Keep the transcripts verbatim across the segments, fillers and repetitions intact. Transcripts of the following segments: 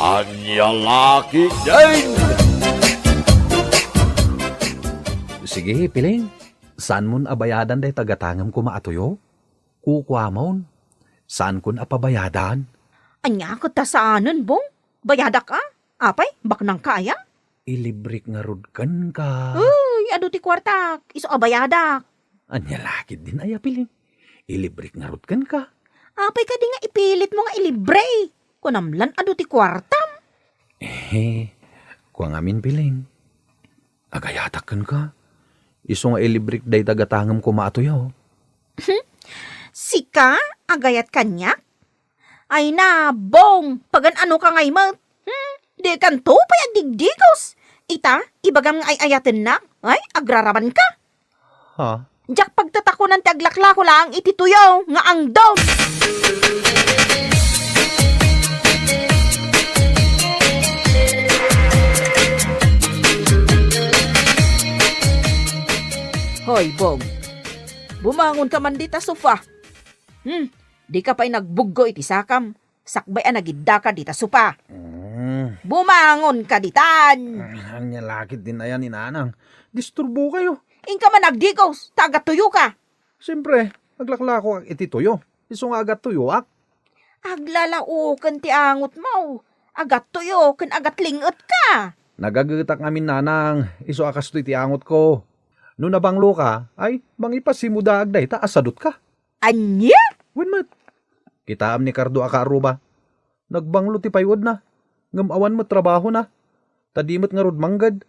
Ania la ketdin? Sige, Piling. Saanmon a bayadan dayta gatangem koma a tuyo? Kukuamon. Saankon a pabayadan. Ania ket ta saanen, Bong? Bayadak a? Apay, baknangka aya? Ilibrek ngarud kenka. Uy, adu ti kuartak. Isu a bayadak. Ania la ketdin aya, Piling? Ilibrek ngarud kenka. Apay kadi nga ipilitmo nga ilibre? Kunam lan adu ti kuartam. Eh, kua ngamin, Piling. Agayatak kenka. Isu nga ilibrek dayta gatangem koma a tuyo. Hmm? Sika? Agayat kaniak? Ay na, Bong, pagan-anoka ngay met? Hmm? Dikanto pay agdigdigos. Ita, ibagam nga ay-ayatennak? Ay, agraramanka. Ha? Diak pagtatakonan ti aglaklako laeng iti tuyo nga angdom. Hoy, Bong. Bumangonka man dita sofa. Hmm, dika pay nagbuggo iti sakam. Sakbay a nagiddaka dita sofa. Mm. Bumangonka ditan. Ah, ania la ketdin aya ni Nanang. Disturbokayo. Inka man agdigos, ta agtuyoka. Siempre, aglaklakoak iti tuyo. Isu nga agtuyoak. Aglalaoken ti angotmo. Agtuyo ken agatling-etka. Nagagetak ngamin, Nanang, isu a kastoy ti angotko. No nabangloka, ay, mangipasimudaag dayta a sadutka. Ania? Wen met. Kitaem ni Cardo a kaaruba. Nagbanglo ti payuedna, ngem awan met trabahona. Ta di met ngarud mangged.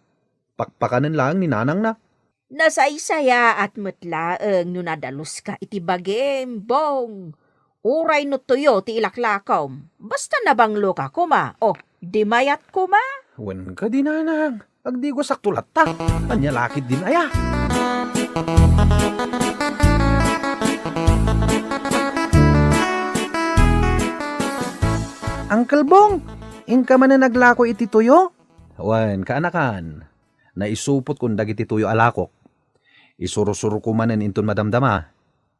Pakpakanen laeng ni nanangna. Nasaysayaat met laeng no nadaluska iti bagim, Bong. Uray no tuyo ti ilaklakom, basta nabangloka koma, o, di mayat koma. Wen kadi, Nanang, agdigosakto latta. Ania la ketdin aya? Uncle Bong, inka manen aglako iti tuyo? Wen, kaanakan. Naisupotkon dagiti tuyo a lakok. Isursurko manen inton madamdama.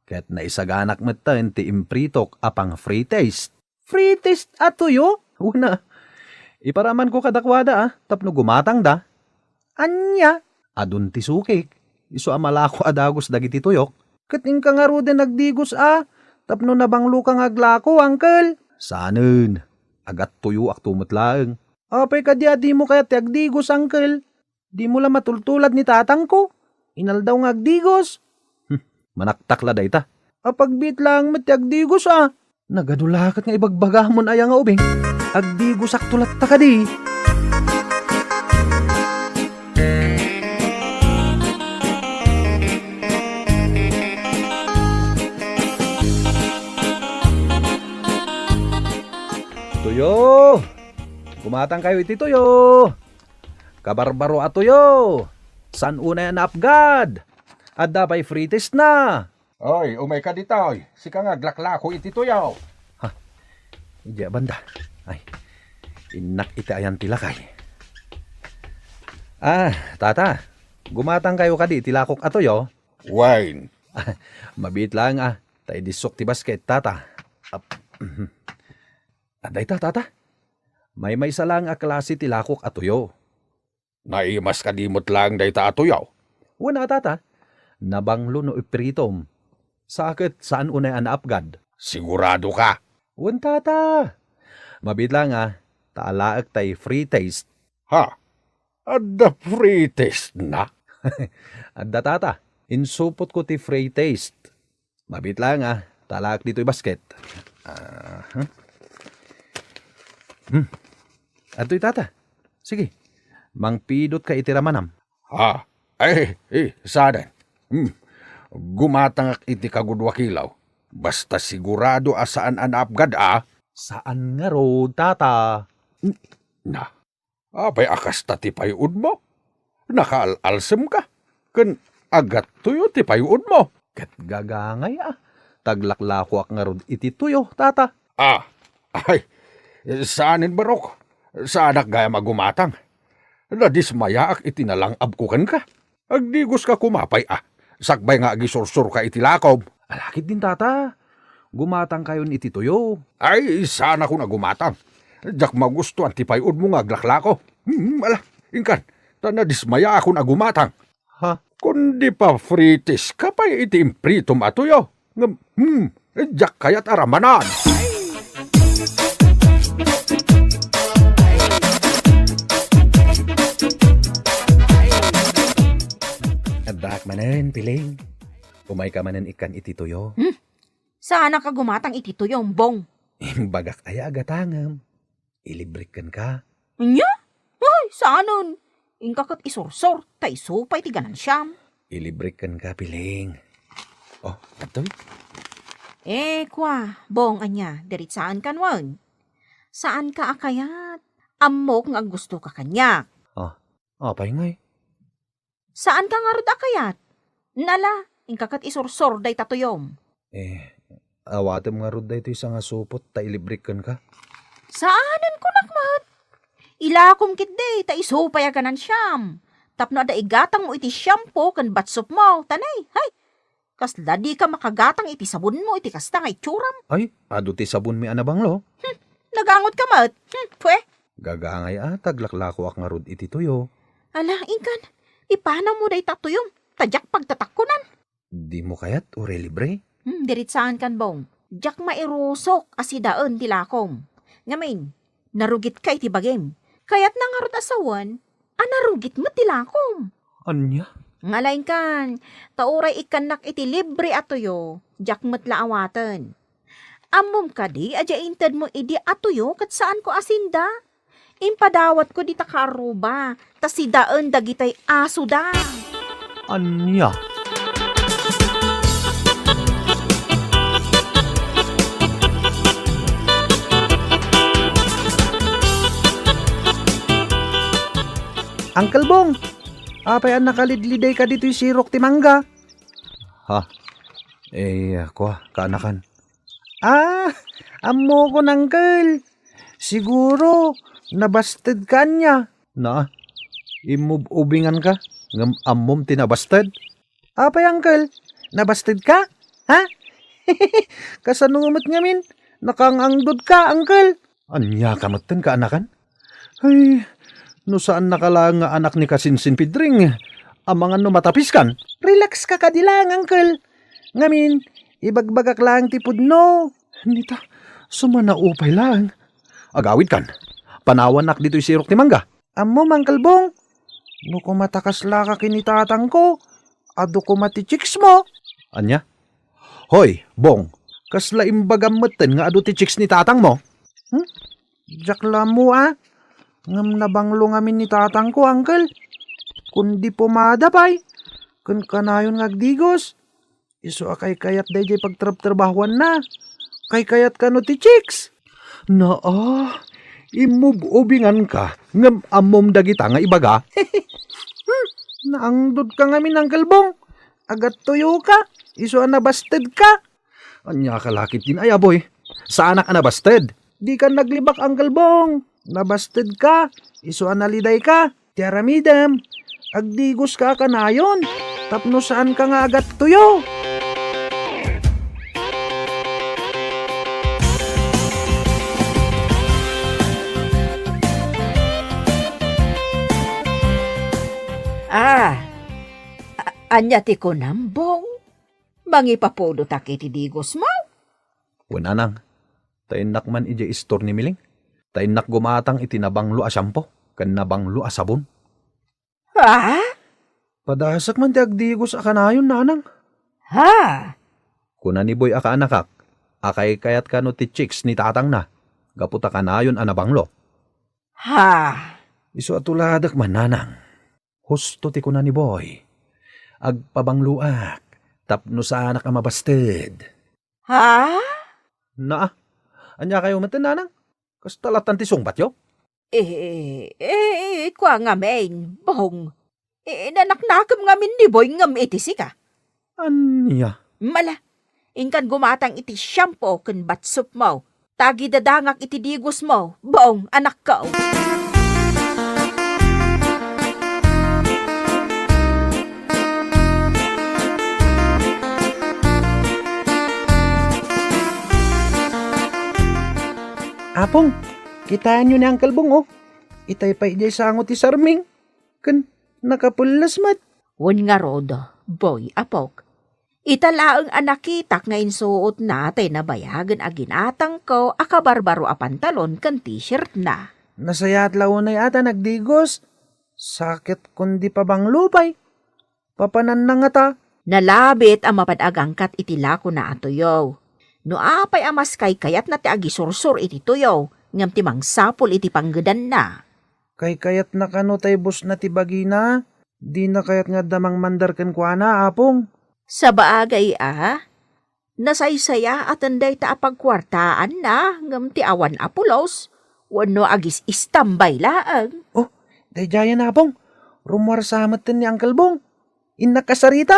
Ket naisaganak metten ti impritok a pang-free taste. Free taste a tuyo? Una, iparamanko kadakuada a, tapno gumatangda. Ania? Adun ti sukik. Isu a malako a dagus dagiti tuyok. Ket inka ngaruden agdigos a, tapno nabangloka nga aglako, Uncle. Saanen. Agattuyoakto met laeng. Apay kadi a dimo kayat ti agdigos, Uncle? Dimo la matultulad ni tatangko. Inaldaw nga agdigos. Hmm, manaktak la dayta. Apagbiit laeng met ti agdigos a. Nagadu la ket nga ibagbagamon aya nga ubing. Agdigosakto latta kadi. Tuyo! Gumatangkayo iti tuyo! Kabarbaro a tuyo! Saan unay a naapgad? Adda pay free taste na! Oy, umayka ditoy. Sika nga aglaklako iti tuyo. Ha? Idiay banda. Ay, innak iti ayan ti lakay. Ah, tata, gumatangkayo kadi iti lakok a tuyo? Wine. Mabiit laeng a, ta idissok ti basket, tata. Ap-, mhm. Adda ita, tata. Maymaysa laeng a klase ti lakok a tuyo. Naimas kadi met laeng dayta a tuyo? Wen a, tata. Nabanglo no ipritom. Sa ket saan unay a naapgad. Sigurado ka? Wen, tata. Mabiit laeng a, ta alaek tay free taste. Ha? Adda free taste na? Adda, tata. Insupotko ti free taste. Mabiit laeng a, ta alaek ditoy basket. Aha. Hmm. Adtoy, tata. Sige. Mangpidotka iti ramanam. Ha? Ay, eh, saanen. Hmm. Gumatangak iti kagudua kilaw. Basta sigurado a saan a naapgad a. Saan ngarud, tata. N-, na. Apay a kasta ti payuodmo? Nakaal-alsemka, ken agattoyo ti payuodmo. Ket gagangay a, ta aglaklakoak ngarud iti tuyo, tata. Ah, ay, saanen, barok. Saanak gayam a gumatang. Nadismayaak iti nalang-abko kenka. Agdigoska koma pay a, sakbay nga agisursurka iti lakom. Ala ketdin, tata. Gumatangkayon iti tuyo. Ay, saanakon a gumatang. Diak magustuan ti pay-udmo nga aglaklako. Hmm, ala, inkan, ta nadismayaakon a gumatang. Ha? Kundi pa-fritis ka pay iti impritom a tuyo. Ngem, hmm, diak kayat a ramanan. Addaak manen, Piling. Umayka manen ikkan iti tuyo. Hmm? Saanak a gumatang iti tuyo, Bong. Imbagak aya a gatangem. Ilibrek kenka. Ania? Ay, saanen. Inka ket isursor, ta isu pay ti ganansiam. Ilibrek kenka, Piling. Oh, adtoy. Eh, kua, Bong, ania, diritsaen kan wen. Saanka a kayat. Ammok nga aggustoka kaniak. Oh, apay ngay? Saanka ngarud a kayat? Nala, inka ket isursor dayta tuyom. Eh, awatem ngarud daytoy sangasupot ta ilibrek kenka? Saanen kunak met. Ilakom ketdi ta isu pay a ganansiam. Tapno adda igatangmo iti shampoo ken batsupmo, tanay, hay! Kasla dika makagatang iti sabonmo iti kasta nga itsuram. Ay, adu ti sabonmi a nabanglo. Hmm, nagangotka met. Hmm, pwe. Gagangay a ta aglaklakoak ngarud iti tuyo. Ala, inkan, ipanawmo dayta tuyom, ta diak pagtatakkonan. Dimo kayat uray libre? Hmm, diritsaen kan Bong. Diak mairusok a sidaen ti lakom. Ngamin, narugitka iti bagim. Kayatna ngarud a sawen a narugit met ti lakom. Ania? Ngala inkan, ta uray ikkannak iti libre a tuyo, diak met la awaten. Ammom kadi a diay intedmo idi a tuyo ket saanko a sinda? Impadawatko dita kaarruba, ta sidaen dagitay asoda. Ania? Uncle Bong, apay a nakalidlidayka ditoy sirok ti mangga? Ha? Eh, kua, kaanakan. Ah, ammokon, Uncle. Siguro, nabastedka ania? Na, imub-ubinganka, ngem ammom ti nabasted? Apay, Uncle? Nabastedka? Ha? Kasano met ngamin? Nakaang-angdodka, Uncle? Ania ka metten, kaanakan? Ay, no saannaka laeng nga anak ni Kasinsin Pidring, amangan no matapiskan. Relax ka kadi laeng, Uncle. Ngamin, ibagbagak laeng ti pudno. Nita, sumanaupay laeng. Agawidkan. Panawannak ditoy sirok ti mangga. Ammom, Uncle Bong, no kumata kaslaka ken ni tatangko, adu koma ti chicks mo. Ania? Hoy, Bong, kasla imbagam metten nga adu ti chicks ni tatangmo? Hmm? Diak la ammo, a. Ngem nabanglo ngamin ni tatangko, Uncle. Kundi pomada pay, ken kanayon nga agdigos. Isu a kaykayat daydiay pagtrabtrabahuanna. Kaykayat kano ti chicks? Naa, immub-ubinganka, ngem ammom dagita nga ibaga? Hmm, naangdodka ngamin, Uncle Bong. Agattuyoka, isu a nabastedka. Ania ka la ketdin, ay, aboy? Saanak a nabasted. Dikan naglibak, Uncle Bong. Nabastedka, isu a nalidayka. Ti aramidem, agdigoska a kanayon, tapno saanka nga agattuyo. Ah, a-, ania ti kunam, Bong? Mangipapudotak iti digosmo? Wen, Nanang, ta innak man idiay istor ni Miling. Ta innak gumatang iti nabanglo a shampoo ken nabanglo a sabon. Ha? Padasek man ti agdigos a kanayon, Nanang. Ha? Kuna ni Boy a kaanakak, a kaykayat kano ti chicks ni tatangna, gapu ta kanayon a nabanglo. Ha? Isu a tuladek man, Nanang. Husto ti kuna ni Boy. Agpabangloak, tapno saanak a mabasted. Ha? Naa, ania kayo met, Nanang? Kasta latan ti sungbatyo? Eh, eh, eh, kua ngamin, Bong. Eh, nanaknakem ngamin ni Boy ngem iti sika. Ania? Mala, inkan gumatang iti shampoo ken batsupmo. Ta agidadangak iti digosmo, Bong, anakko. Apong, Kitaenyo ni Uncle Bong, oh. Itay pay idiay sango ti sarming. Ken nakapelles met. Wen ngarud, Boy, apok. Ita laeng a nakitak nga insuotna tay nabayagen a ginatangko a kabarbaro a pantalon ken t-shirtna. Nasayaat la unay a ta nagdigos. Sakit kundi pabanglo pay. Papananna ngata. Nalabit a mapan agangkat iti lakona a tuyo. No apay a maskaykayatna ti agisursor iti tuyo, ngem ti mangsapul iti panggedanna. Kaykayatna kano tay busna ti bagina? Dina kayat nga adda mangmandar kenkuana, Apong? Sabagay a, nasaysayaaten dayta a pagkuartaanna ngem ti awan a pulos wenno agis-istambay laeng. Oh, daydiayen, Apong. Rummuarsa metten ni Uncle Bong. Innak a sarita.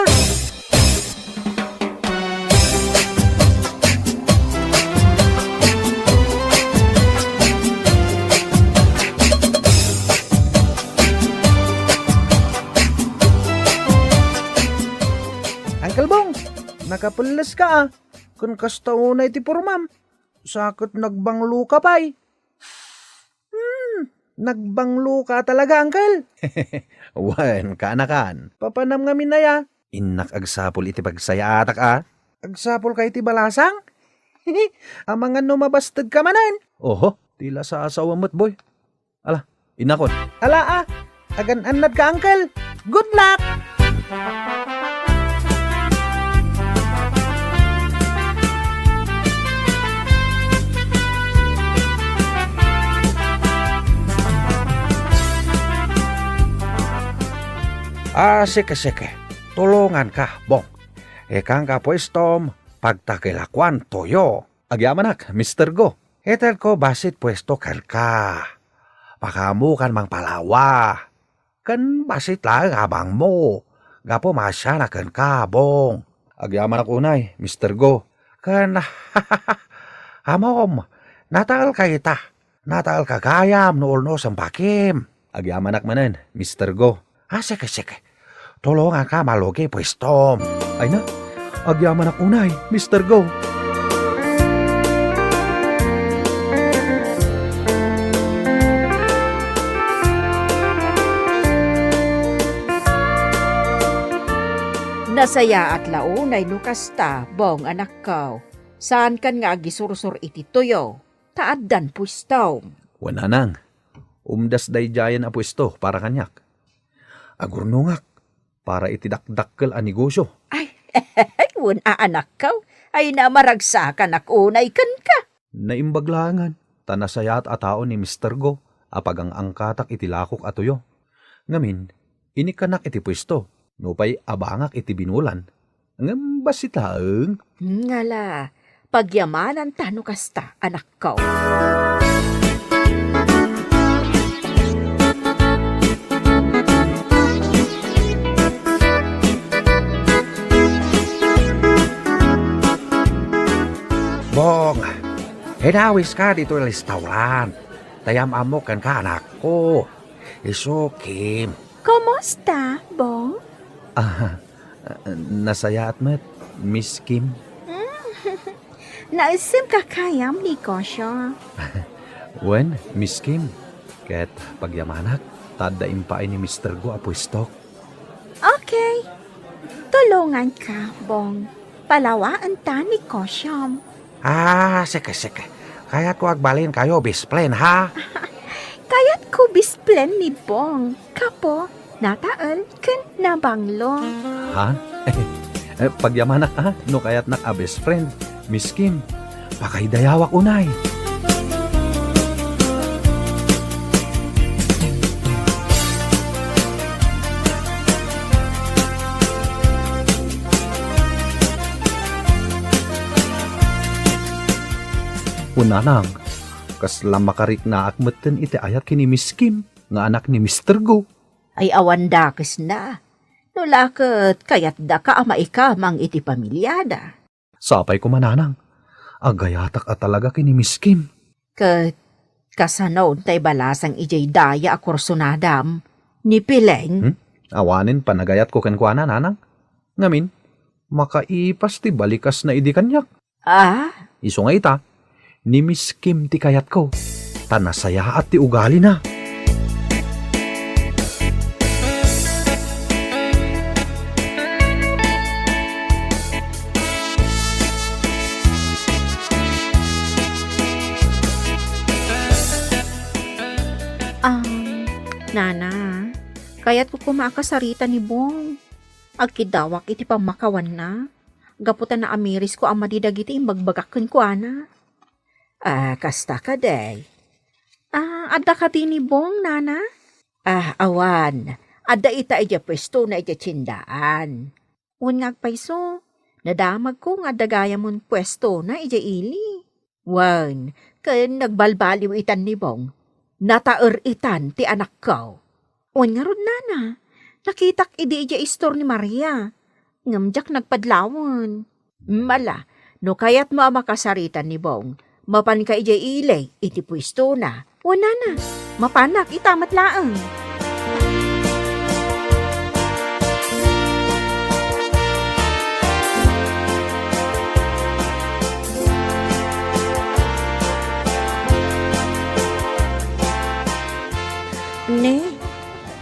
Uncle Bong, nakapelles ka, ah. Ken kasta unay ti pormam. Sakit nagbanglo ka pay. Hmm, nagbanglo ka talaga, Uncle. Wen, kaanakan. Papanam ngamin aya? Innak agsapul iti pagsayaatak a. Agsapul ka iti balasang? Amangan no mabasted ka manen. Oho, ti lasasawam met, Boy. Ala, innakon. Ala, ah. Agan-annad ka, Uncle. Good luck! Ah, sige, sige. Tulonganka, Bong. Ikanka puestom, pagtakilakuan toyo. Agyamanak, Mister Go. Itedko bassit puesto kenka. Pakaammokan mangpalawa. Ken bassit laeng abangmo. Gapu maasianak kenka, Bong. Agyamanak unay, Mister Go. Ken, amom, nataelka ita. Nataelka gayam no ulnosem bakim. Agyamanak manen, Mister Go. Ah, sige, sige. Tulonganka malugi puestom. Ay na, agyamanak unay, Mister Go. Nasayaat la unay no kasta, Bong, anakko. Saankan nga agisursor iti tuyo, ta addan puesto. Wen, nanang, umdas daydiayen a puesto para kaniak. Agurnongak para iti dakdakkel a negosyo. Ay, wen a anakko, ay na maragsakanak unay kenka. Naimbag laengen, ta nasayaat a tao ni Mister Go a pagang-angkatak iti lakok a tuyo. Ngamin, inikkanak iti puesto, nupay abangak iti binulan. Ngem bassit laeng. Ngala, pagyamananta no kasta, anakko. Bong, inawiska ditoy restaurant. Ta yam-ammok kenka, anakko. Isu, Kim. Kumusta, Bong? Ah, nasayaat met, Miss Kim. Naisem ka kayam negosyo. Wen, Miss Kim. Ket pagyamanak, ta adda impaay ni Mister Go a puestok. Okay. Tulonganka, Bong. Palawaenta negosyom. Ah, sige, sige. Kayatko agbalinkayo best friend, ha? Kayatko best friend ni Bong. Kapo, natael, ken nabanglo. Ha? Eh, pagyamanak, ha? No kayatnak a best friend, Miss Kim, pakaidayawak unay. Wen, nanang, kasla makariknaak metten iti ayat ken ni Miss Kim nga anak ni Mister Go. Ay, awan dakesna. No la ket kayatdaka a maikamang iti pamiliada. Sapay koma, nanang. Agayatak a talaga ken ni Miss Kim. Ket kasano tay balasang idiay daya a kursunadam ni Pileng? Hmm? Awanen panagayatko kenkuana, nanang. Ngamin, makaipas ti balikasna idi kaniak. Ah? Isu nga ita, ni Miss Kim ti kayatko. ta nasayaat ti ugalina. Um, Nana, kayatko koma a kasarita ni Bong. Agkiddawak iti pammakawanna, gapu ta naamirisko a madi dagiti imbagbagak kenkuana. Ah, kasta kadi? Ah, adda kadi ni Bong, Nana? Ah, awan. Adda ita idiay puestona idiay tiendaan. Wen nga agpayso, nadamagko nga adda gayamon puestona idiay ili. Wen, ken nagbalbaliw itan ni Bong. Nataer itan ti anakko. Wen ngarud, Nana, nakitak idi idiay istor ni Maria. Ngem diak nagpadlawen. Mala, no kayatmo a makasaritan ni Bong, mapanka idiay ili iti puestona. Wen, Nana, mapanak ita met laeng. Ne,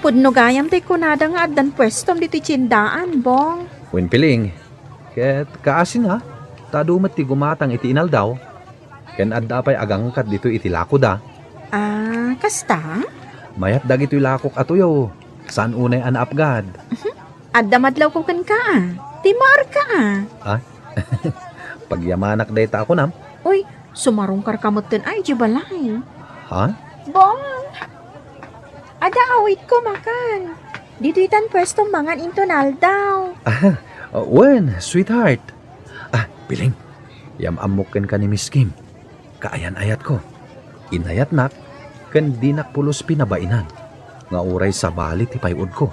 pudno gayam ti kunada nga addan puestom ditoy tiendaan, Bong. Wen, Piling, ket kaasina, ta adu met ti gumatang iti inaldaw, ken adda pay agangkat ditoy iti lakoda. Ah, kasta? Mayat dagitoy lakok a tuyo, saan unay a naapgad. Adda madlawko kenka, a. Timmaerka, a. Ah? Pagyamanak dayta a kunam. Uy, sumarungkarka metten a idiay balay. Ha? Bong! Adda awitko, makan. Ditoy tan puesto mangan inton aldaw. Ah, wen, sweetheart. Ah, Piling, yam-ammok kenka ni Miss Kim. Kaayan-ayatko. Inayatnak, ken dinak pulos pinabainan, nga uray sabali ti pay-odko.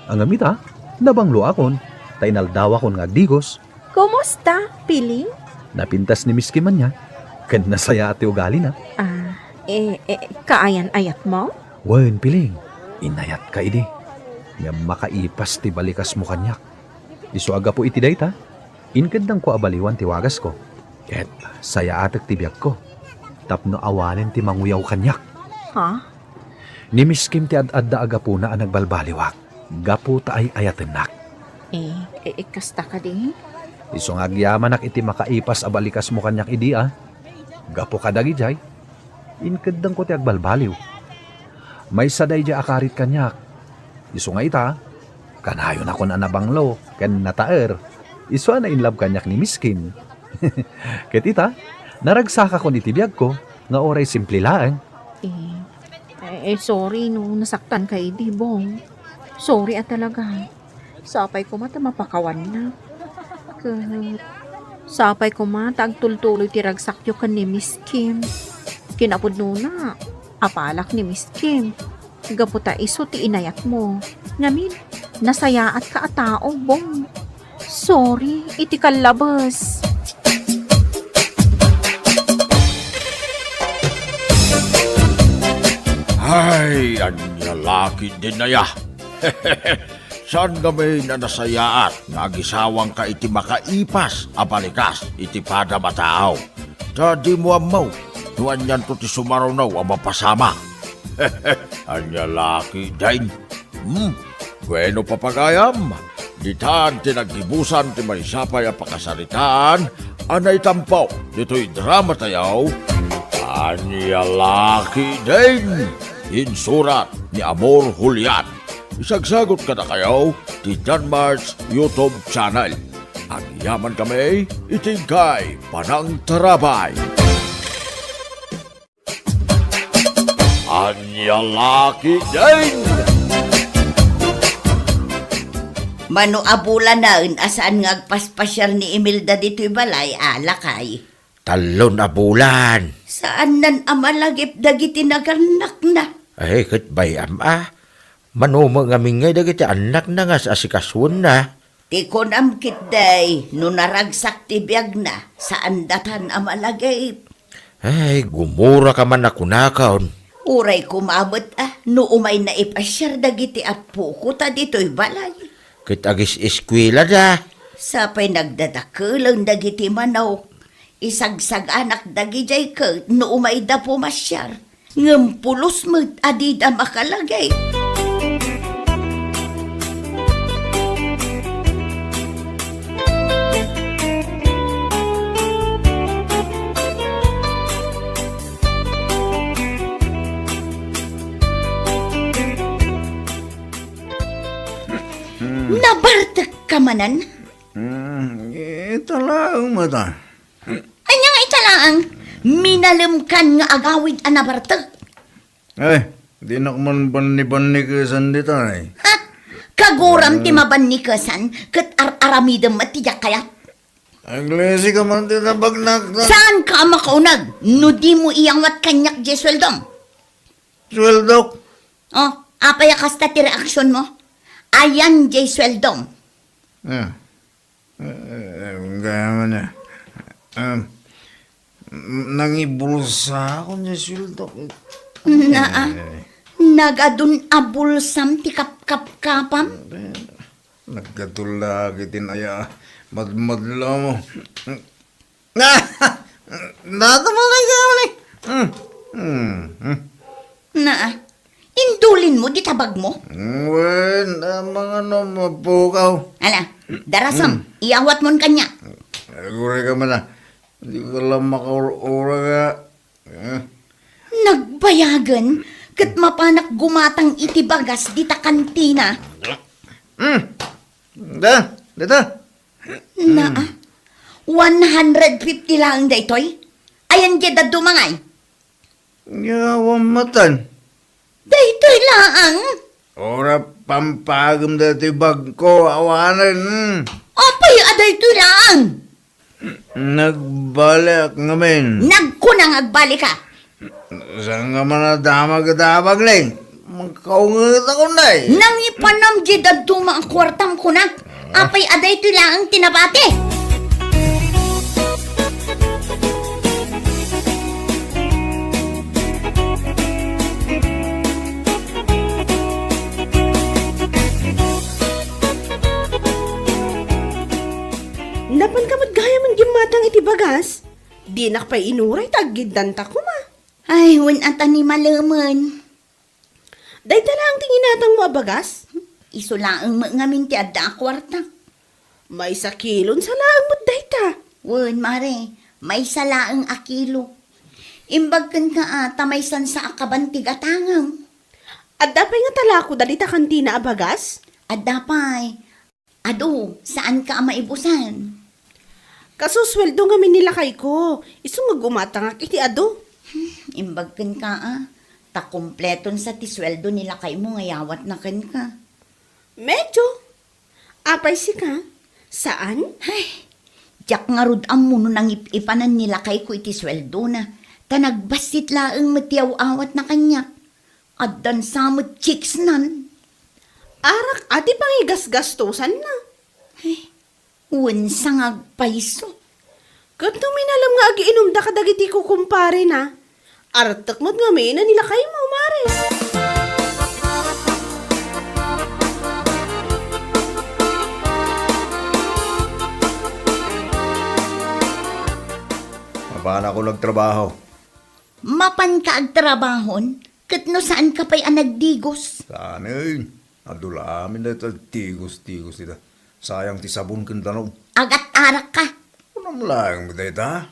Ngem ita, nabangloakon, ta inaldawakon nga agdigos. Kumusta, Piling? Napintas ni Miss Kim ania, ken nasayaat ti ugalina. Ah, eh, eh, kaayan-ayatmo? Wen, Piling, inayatka idi. Ngem makaipas ti balikasmo kaniak. Isu a gapu iti dayta, inkeddangko a baliwan ti wagasko, ket sayaatek ti biagko tapno awalen ti manguyaw kaniak. Ha? Ni Miss Kim ti ad-adda a gapuna a nagbalbaliwak, gapu ta ay-ayatennak. Eh, eh, eh, kasta kadi? Isu nga agyamanak iti makaipas a balikasmo kaniak idi, a. Gapu kadagijay, inkeddangko ti agbalbaliw. Maysa daydiay a karit kaniak. Isu nga ita, kanayonakon a nabanglo ken nataer. Isu a na-inlove kaniak ni Miss Kim. Ket ita, naragsakakon iti biagko nga uray simple laeng. Eh, eh, eh, sorry no nasaktanka idi, Bong. Sorry a talaga. Sapay koma ta mapakawanna. Ket sapay koma ta agtultuloy ti ragsakyo ken ni Miss Kim. Kinapudnona, apalak ni Miss Kim. Gapu ta isu ti inayatmo. Ngamin, nasayaatka a tao, Bong. Sorry iti kallabes. Ay, ania la ketdin aya. Saan ngamin a nasayaat nga agisawangka iti makaipas a balikas iti padam a tao? Ta dimo ammo no anianto ti sumaruno a mapasamak. Ania la ketdin? Hmm, bueno, papagayam, ditan ti naggibusan ti maysa pay a pakasaritaan a naitampok ditoy drama tayo, Ania la ketdin, insurat ni Amor Julian. Isagsagot kadakayo ti Danmart's YouTube channel. Agyaman kami iti inkay panangtarabay. Ania la ketdin? Mano a bulanen a saan nga agpaspasiar ni Imelda ditoy balay, a lakay? Tallon a bulan. Saannan a malagip dagiti nagannakna. Ay, ket bay-am a. Mano met ngamin ngay dagiti annakna nga as-asikasuenna? Ti kunam ketdi, no naragsak ti biagna, saandatan a malagip. Ay, gumuraka man a kunakon. Uray koma met a, no umayna ipasiar dagiti appoko ta ditoy balay. Ket agis-eskuelada. Sapay nagdadakelen dagiti manok. Isagsaganak dagidiay ket no umayda pumasiar, ngem pulos met a dida makalagip. Hmm. Nabartek ka manen? Hmm, ita laeng met a. Ania nga ita laeng? Minalem kan nga agawid a nabartek. Ay, dinak man banni-bannikesan dita, ay. Ha? Kaguram ti mabannikesan, ket ar-aramidem met ti diak kayat. Aglisi ka man ti nabagnak, ta- Saan ka a makauneg no di mo iyawat kaniak diay sueldom? Sueldok? Oh, apay a kasta ti reaksion mo? Ayan diay sueldom. Ah. Eh, eh, gayam a. Um, nangibulsaak diay sueldok. Naa, eh, nagadun a bulsam ti kapkapkapam? Eh, nagkatulak iti naya madmadla mo. Data mo kay gayam ni. Hmm. Hmm. Hmm. Naa, indulin mo di tabag mo? Wen, amang ano, mapukaw. Ala, darasam, hmm, iyawat mon kaniak. Aguray ka man a. Di ka lang makaur-ura ka. Eh. Nagbayagen, ket mapanak gumatang iti bagas dita kantina. Hmm. Da, dita. Naa, one hundred fifty laeng daytoy. Ayan diay dadduma ngay? Yawan matan. Daytoy laeng. Ura, pampagem daytoy bagko, awanen. Apay a daytoy laeng? Nagbaliak ngamin. Nagkuna nga agbali ka. Saan ka man a damag a damag, Leng? Makaunget ako, Nay. Nangipanam di dadduma a kuartam, kuna. Apay a daytoy laeng ti nabati? Napan ka met gayam a gimmatang iti bagas? Dinak pay inuray ta aggiddanta koma. Ay, wen a ta ni malemen. Dayta laeng ti ginatangmo a bagas? Isu laeng met ngamin ti adda a kuarta. Maysa kilon sa laeng met dayta. Wen, mare, maysa laeng a kilo. Imbag kenka a ta maysan sa a kaban ti gatangem. Adda pay nga talako dagita kantina a bagas? Adda pay. Adu, saanka a maibusan? Kasu sueldo ngamin ni lakayko, isu nga gumatangak iti adu. Hmm, imbag kenka a, ta kompleton sa ti sueldo ni lakaymo nga yawatna kenka. Medyo. Apay sika? Saan? Ay, diak ngarud ammo no nangip-ipanan ni lakayko iti sueldona, ta nagbassit laeng met ti aw-awatna kaniak. Addan sa met chicks nan. Arak a ti pangigasgastosanna. Eh, wen sa nga agpayso. Ket no minalem nga agiinumda kadagiti kukumparena, artek met ngamin a ni lakaymo, mare. Mapanakon agtrabaho. Mapanka agtrabahon, ket no saanka pay a nagdigos? Saanen. Adu la amin dayta tigos-tigos ita. Sayang ti sabon ken danum. Agat-arak ka. Kunam laeng dayta.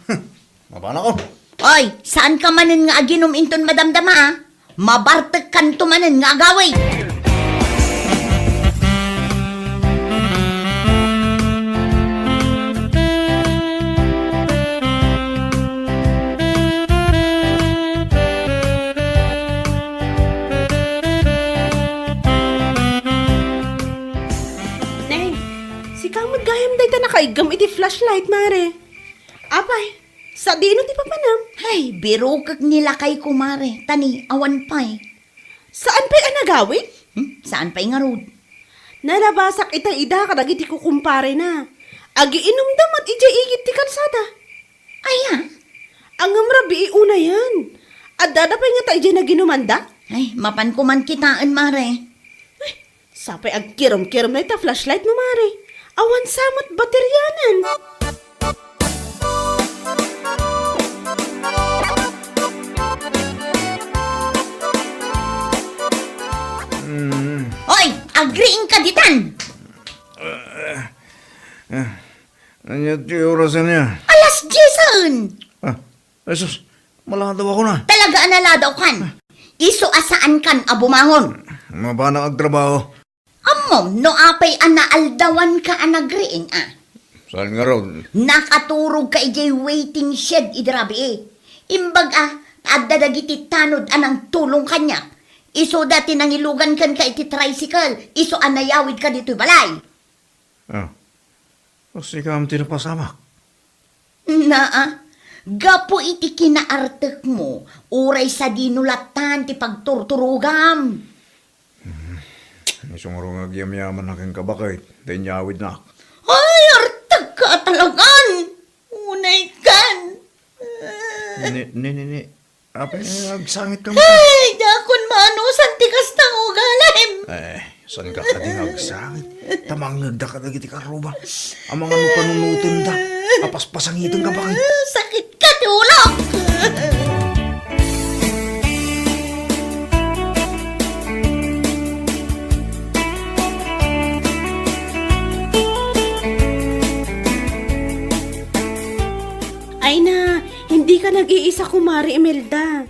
Mapanakon. Oy, saanka manen nga aginum inton madamdama, a? Mabartekkanto manen nga agawid. Neng, sika met gayam dayta nakaiggam iti flashlight, mare. Apay, sadino ti papanam? Ay, birokek ni lakayko, mare. Ta ni, awan pay. Saan pay a nagawid? Hmm? Saan pay ngarud? Nalabasak ita ida kadagiti kukumparena. Agiinumda met idiay igid ti kalsada. Aya? Ngem rabii unayen. Addada pay ngata idiay naginumanda? Ay, mapanko man kitaen, mare. Ay, sapay agkirum-kirum dayta flashlight mo, mare. Awan sa met baterianan. Agriingka ditan! Eh, eh, ania ti oras ania? Alas diesan! Ah, Jesus, maladaw ako na. Talaga a naladawkan. Isu a saankan a bumangon. Mabanak agtrabaho. Ammom no apay a naaldawanka a nagriing, a? Saan ngarud? Nakaturogka idiay waiting shed idi rabii. Imbag a, adda dagiti tanod a nangtulong kaniak. Isuda ti nangilugan kenka iti tricycle, isu a nayawidka ditoy balay. Ah, o, sika ti napasamak. Naa, gapu iti kinaartekmo, uray sadino lattan ti pagturturogam. Hmm, isu ngarud nga agyamyamannak kenka, baket, ta inyawidnak. Ay, artekka a talagan! Unaykan! Ni, ni, ni, ni, apay, agsangit ka mo. Ay, dakon maanusan ti kasta nga ugalim. Eh, saan ka kadi nga agsangit? Ta mangngegda kadagiti karruba. Amangan no panunotenda. Apaspasangiten ka, baket. Sakit ka ti ulok. Ay na, hindi ka nag-iisa, Kumare Imelda.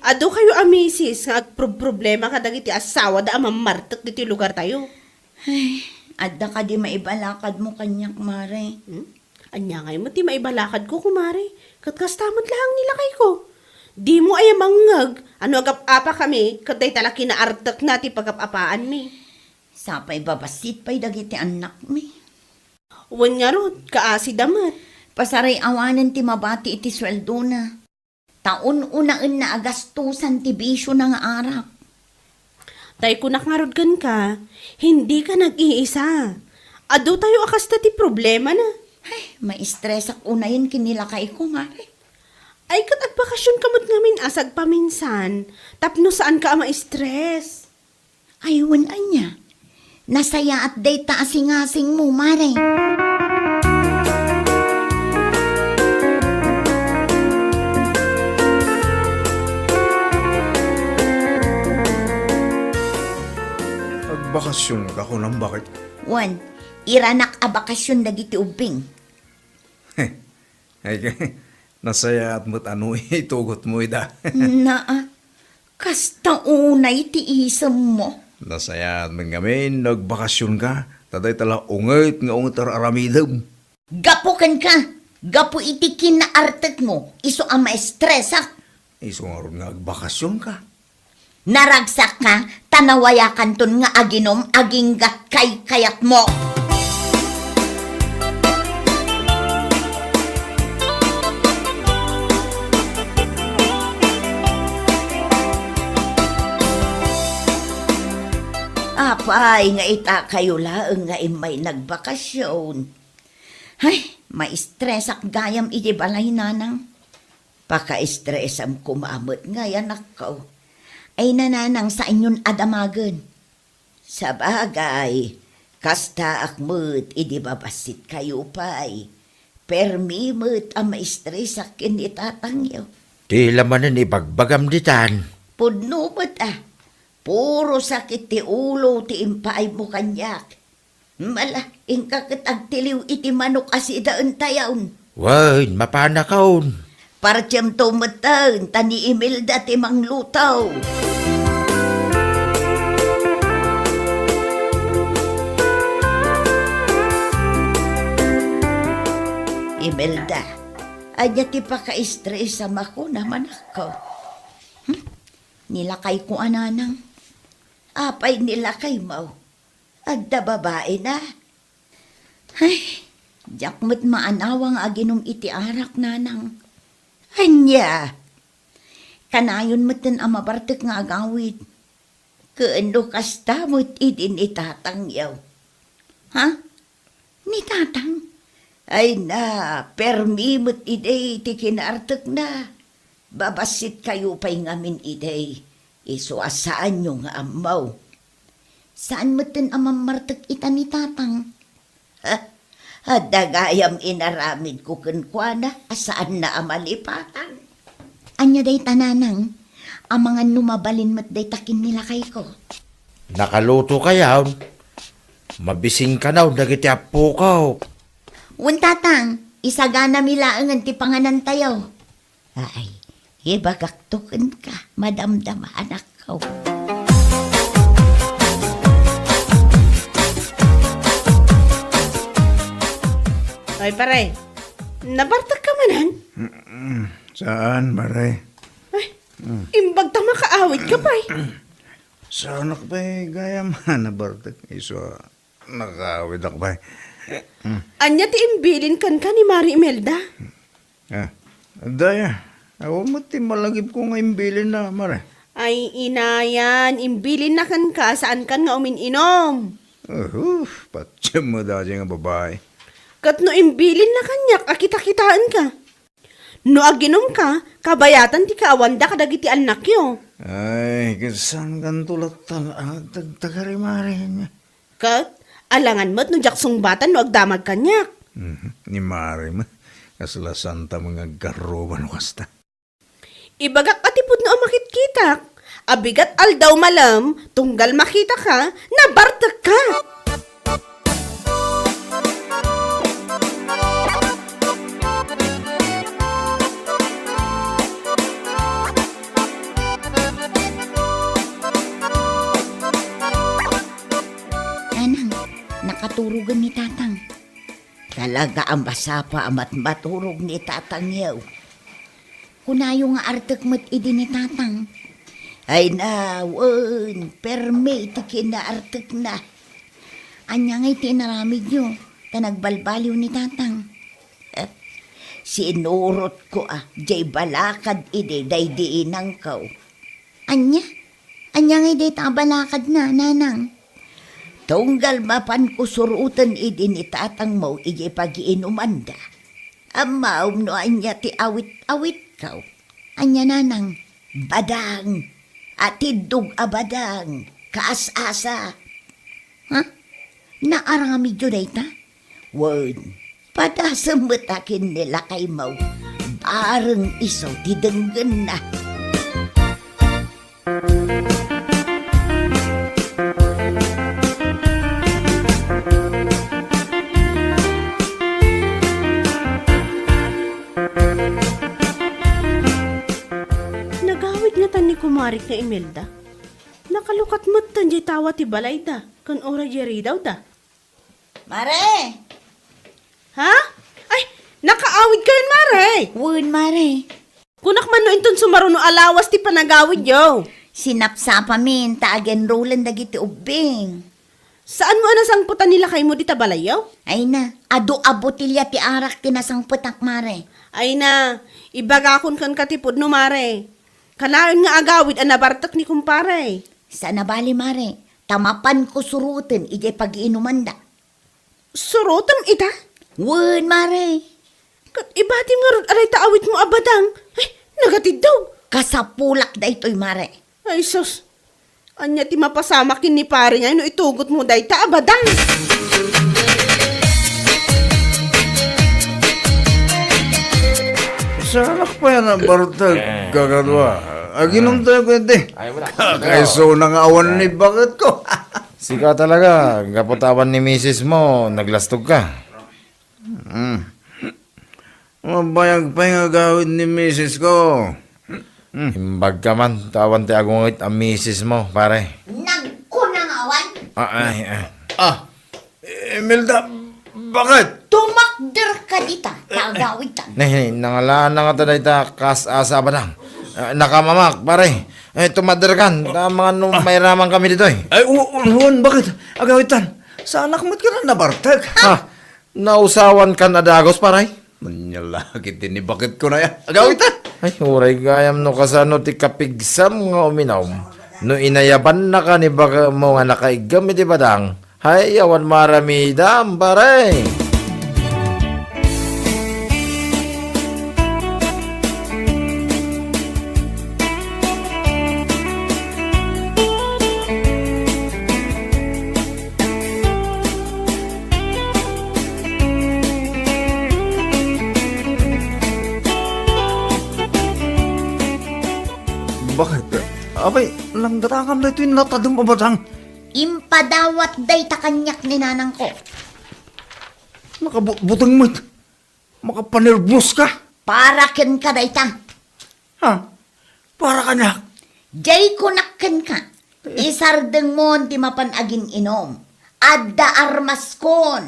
Adu kayo a misis nga agprobproblema kadagiti asawada a mammartek ditoy lugartayo. Ay, adda kadi maibalakadmo kaniak, Mare? Hmm? Ania ngay met ti maibalakadko, Kumare? Ket kasta met laeng ni lakayko. Dimo aya mangngeg a no agap-apakami ket dayta la kinaartekna ti pagap-apaanmi. Sapay babassit pay dagiti annakmi. Wen ngarud, kaasida met. Pasaray-awanen ti mabati iti sueldona. Ta un-unaenna a gastosan ti bisiona nga arak. Tay kunak ngarud kenka, hindi ka nag-iisa. Adu tayo a kasta ti problemana. Ay, maistresak unayen ken ni lakayko, Mare. Ay, ket agbakasionka met ngamin a sagpaminsan, tapno saanka a maistres. Ay, wen ania? Nasayaat dayta a singasingmo, Mare. Agbakasionka kunam, baket? Wen, iranak a bakasion dagiti ubbing. Ay, nasayaat met a no itugotmo ida. Naa, kasta unay ti isemmo. Nasayaat met ngamin no agbakasionka, ta dayta la unget nga unget ar-aramidem. Gapu kenka, gapu iti kinaartekmo, isu a maestresak. Isu ngarud nga agbakasionka. Naragsakka, ta nawayakanton nga aginum aginggat kaykayatmo. Apay nga ita kayo laeng nga immay nagbakasion? Ay, maistresak gayam iti balay, nanang. Pakaistresam koma met ngay, anakko. Ay, nanang, saanyon a damagen. Sabagay, kastaak met idi babassit kayo pay. Permi met a maistresak ken ni tatangyo. Ti la manen ibagbagam ditan. Pudno met a. Puro sakit ti ulo ti impaaymo kaniak. Mala, inka ket agtiliw iti manok a sidaentayon. Wen, mapanakon. Partiemto metten, ta ni Imelda ti mangluto. Imelda, ania ti pakaistresam a kunam, anakko? Hmm? Ni lakayko a nanang. Apay ni lakaymo? Adda babaina? Ay, diak met maanawa nga aginum iti arak, nanang. Ania? Kanayon metten a mabartek nga agawid. Ken no kasta met idi ni tatangyo. Ha? Ni tatang? Ay na, permi met idi ti kinaartekna. Babassit kayo pay ngamin idi, isu a saanyo nga ammo. Saan metten a mammartek ita ni tatang? Ha? Adda gayam inaramidko kenkuana a saanna a malipatan. Ania dayta, nanang? Amangan no mabalin met dayta ken ni lakayko. Nakaluto kayon? Mabisingkanaw dagiti appokaw. Wen, Tatang, isaganami laengen ti panganantayo. Ay, ibagakto kenka, madamdama, anakko. Ay, pare, nabartekka manen? Mm, saan, pare? Ay, imbag ta makaawidka pay. Saanak pay gayam a nabartek, isu a nakaawidek pay. Ania ti imbilin kenka ni Mare Imelda? Ah, daya, awan met ti malagipko nga imbilinna, mare. Ay, inayan, imbilinna kenka, saankan nga umin-inom. Uhuf, patiem met dayta nga babai. Ket no imbilinna kaniak a kitakitaenka. No aginumka, kabayatan ti kaawanda kadagiti annakyo. Ay, ket saankanto latta a tagtagari, mare. Ket, alangan met no diak sungbatan no agdamag kaniak. Mhm, ni mare met, kasla santa nga agkarruba no kasta. Ibagak a ti pudno a makitkitak, abigat aldaw malem, tunggal makitaka, nabartekka. Nanang, nakaturogen ni Tatang. Talaga a masapa a matmaturog ni Tatangyo. Kunayo nga artek met idi ni Tatang. Ay na, wen, permi ti kinaartekna. Ania ngay ti inaramidyo, ta nagbalbaliw ni Tatang? Eh, sinurotko a, diay balakad idi daydi inangko. Ania? Ania ngay dayta a balakadna, Nanang? Tunggal mapanko suroten idi ni Tatangmo idiay pagiinumanda. Ammom no ania ti awit-awitko? Ania, Nanang? Badang. Atiddog a badang. Kaas-asa. Ha? Naaramidyo dayta? Wen, padasem met a ken ni lakaymo. Bareng isu ti denggenna. Nagawid ngatan ni kumarik nga Imelda. Nakalukat metten diay tawa ti balayda, ken uray diay ridawda. Mare! Ha? Ay, nakaawid kayon, Mare! Wen, Mare. Kunak man no inton sumaruno a lawas ti panagawidyo. Sinapsapamin ta agenrolen dagiti ubbing. Saanmo a nasangpetan ni lakaymo dita balayyo? Ay na, adu a botelya ti arak ti nasangpetak, Mare. Ay na, ibagakon kenka ti pudno, Mare. Kanayon nga agawid a nabartek ni kumpare. Saan a bali, Mare. Ta mapanko suroten idiay pagiinumanda. Surotem ita? Wen, Mare. Ket ibatim ngarud a dayta awitmo a badang. Ay, nagatiddog. Kasapulak daytoy, Mare. Ay, sus. Ania ti mapasamak ken ni pare ngay no itugotmo dayta a badang? Saanak pay a nabartek, kakadua. Aginom tayo, pwede. Ay, wala. Kakaisuna nga awan ni baketko. Sika talaga, gapu ta awan ni misismo, naglastogka. Mm. Mabayag pay nga agawid ni misisko. Mm. Imbagka man, ta awan ti agungit a misismo, pare. Nagkuna nga awan? Ah, ay, ay. Ah, Imelda, bakit? Tumakderka dita, ta agawidtan. Ne, ne, nangalaanna ngata dayta kaas-asa a badang. Ah, nakamamak, pare. Eh, tumakderkan, ta amangan no mairamanmi ditoy. Ay, u-, u-, wen, bakit? Agawidtan. Saanak met kadi a nabartek. Ah, nausawankan a dagus, pare. Ania la ketdi ni baketko aya. Agawidtan. Ay, uray gayam no kasano ti kapigsam nga uminom. No inayabannaka ni baketmo nga nakaiggem iti badang, hay, awan maaramidam, pare. Bakit? Apay, langgatakam daytoy natadem a badang. Impadawat dayta kaniak ni nanangko. Nakabutbuteng met. Makapanerbios ka. Para kenka dayta. Ha? Para kaniak? Jay kunak kenka. Isardengmon ti mapan agin-inom. Adda armaskon.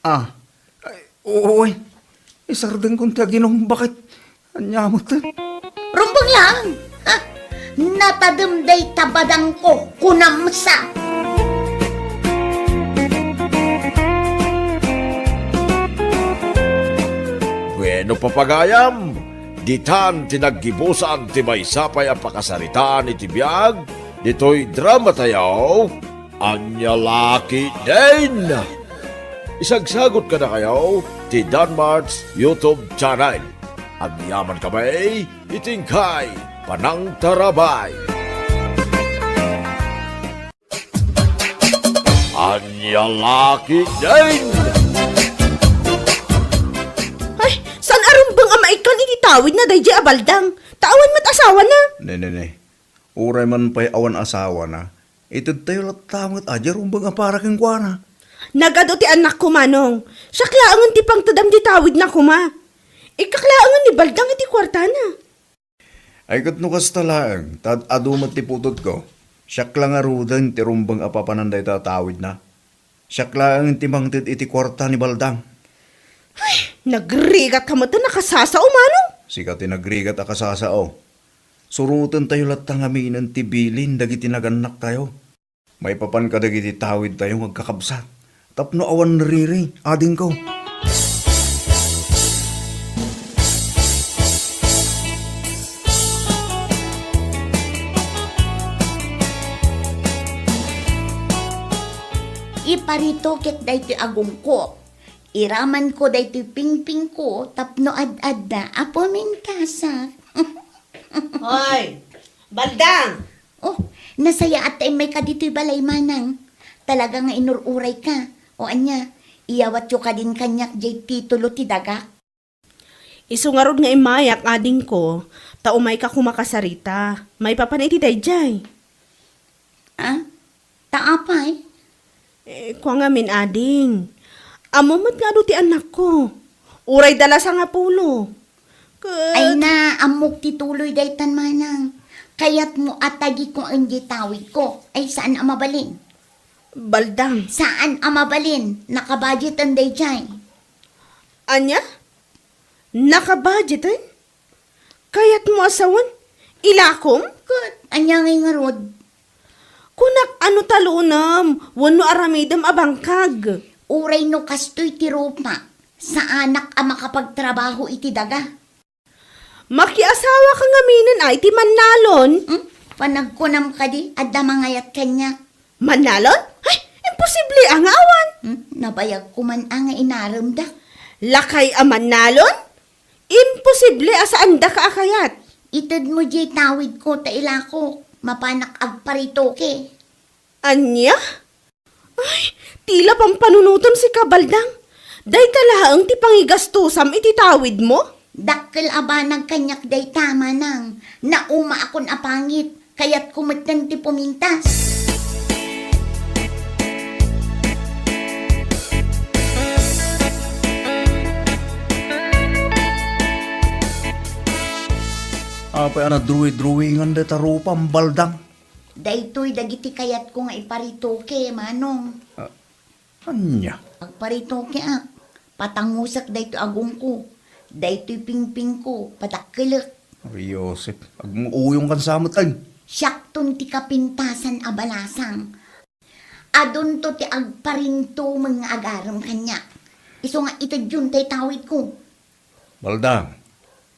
Ah. Ay, oo, ay. Isardengkon ti aginom. Bakit? Ania met? Rumbeng lang. Ha? Natadem dayta badangko. Kunam sa. Bueno, papagayam, ditan ti naggibusan ti maysa pay a pakasaritaan iti biag ditoy drama tayo. Ania la ketdin? Isagsagot kadakayo ti Danmart's YouTube channel. Agyaman kami iti inkay panangtarabay. Ania la ketdin? Ay, saan a rumbeng a maikkan iti tawidna daydiay a Baldang? Ta awan met asawana. Ne, ne, ne. Uray man pay awan asawana, itedtayo latta met a diay rumbeng a para kenkuana. Nagadu ti annakko, Manong. Siak laengen ti pangtedam ti tawidna koma. Ikkak laengen ni Baldang iti kuartana. Ay, ket no kasta laeng, ta ad-adu met ti putotko, siak la ngaruden ti rumbeng a papanan dayta a tawidna. Siak laeng ti mangted iti kuarta ni Baldang. Ay, nagrigat ka met a nakasasao, Manong? Sika ti nagrigat a kasasao. Surotentayo latta ngaminen ti bilin dagiti nagannaktayo. Maipapan kadagiti tawidtayo nga agkakabsat tapno awan nariri, adingko. Iparitoket daytoy agongko. Iramanko daytoy pingpingko tapno ad-adda a pumintasak. Hoy, Baldang! Oh, nasayaat ta immayka ditoy balay, Manang. Talaga nga inur-urayka. O ania, iyawatyo kadin kaniak diay titulo ti dagak? Isu ngarud nga immayak, adingko, ta umayka koma kasarita. Maipapan iti daydiay. Ah? Ta apay? Eh, kua ngamin, ading. Ammom met nga adu ti annakko. Uray da la sangapulo. Ket ay na, ammok ti tuloy daytan, Manang. Kayatmo a tagikon diay tawidko. Ay, saan a mabalin? Baldang. Saan a mabalin? Nakabudgeten daydiay. Ania? Nakabudgeten? Kayatmo a sawen? Ilakom? Ket ania ngay ngarud? Kunak a no talonam wenno aramidem a bangkag. Uray no kastoy ti rupak, saanak a makapagtrabaho iti daga. Makiasawaka ngaminen a iti mannalon? Hmm? Panagkunam kadi, adda mangayat kaniak. Mannalon? Ay, imposible a nga awan. Hmm? Nabayag koman a nga inaremda. Lakay a mannalon? Imposible a saandaka a kayat. Itedmo diay tawidko ta ilakok. Mapanak agparitoke. Ania? Ay, tila pampanunotem sika, Baldang. Dayta laeng ti pangigastusam iti tawidmo? Dakkel a banag kaniak dayta, Manang. Naumaakon a pangit. Kayatko metten ti pumintas. Apay a nadruwi-druwingan dayta rupam, Baldang? Daytoy dagiti kayatko nga iparitoke, Manong. Ah, ania? Agparitokeak. Patangusek daytoy agongko. Daytoy pingpingko, padakkelek. Ay, Josep, agmuuyongkan sa met, ay. Siakton ti kapintasan a balasang. Adunto ti agparintumeng nga agarem kaniak. Isu nga itedyon tay tawidko. Baldang,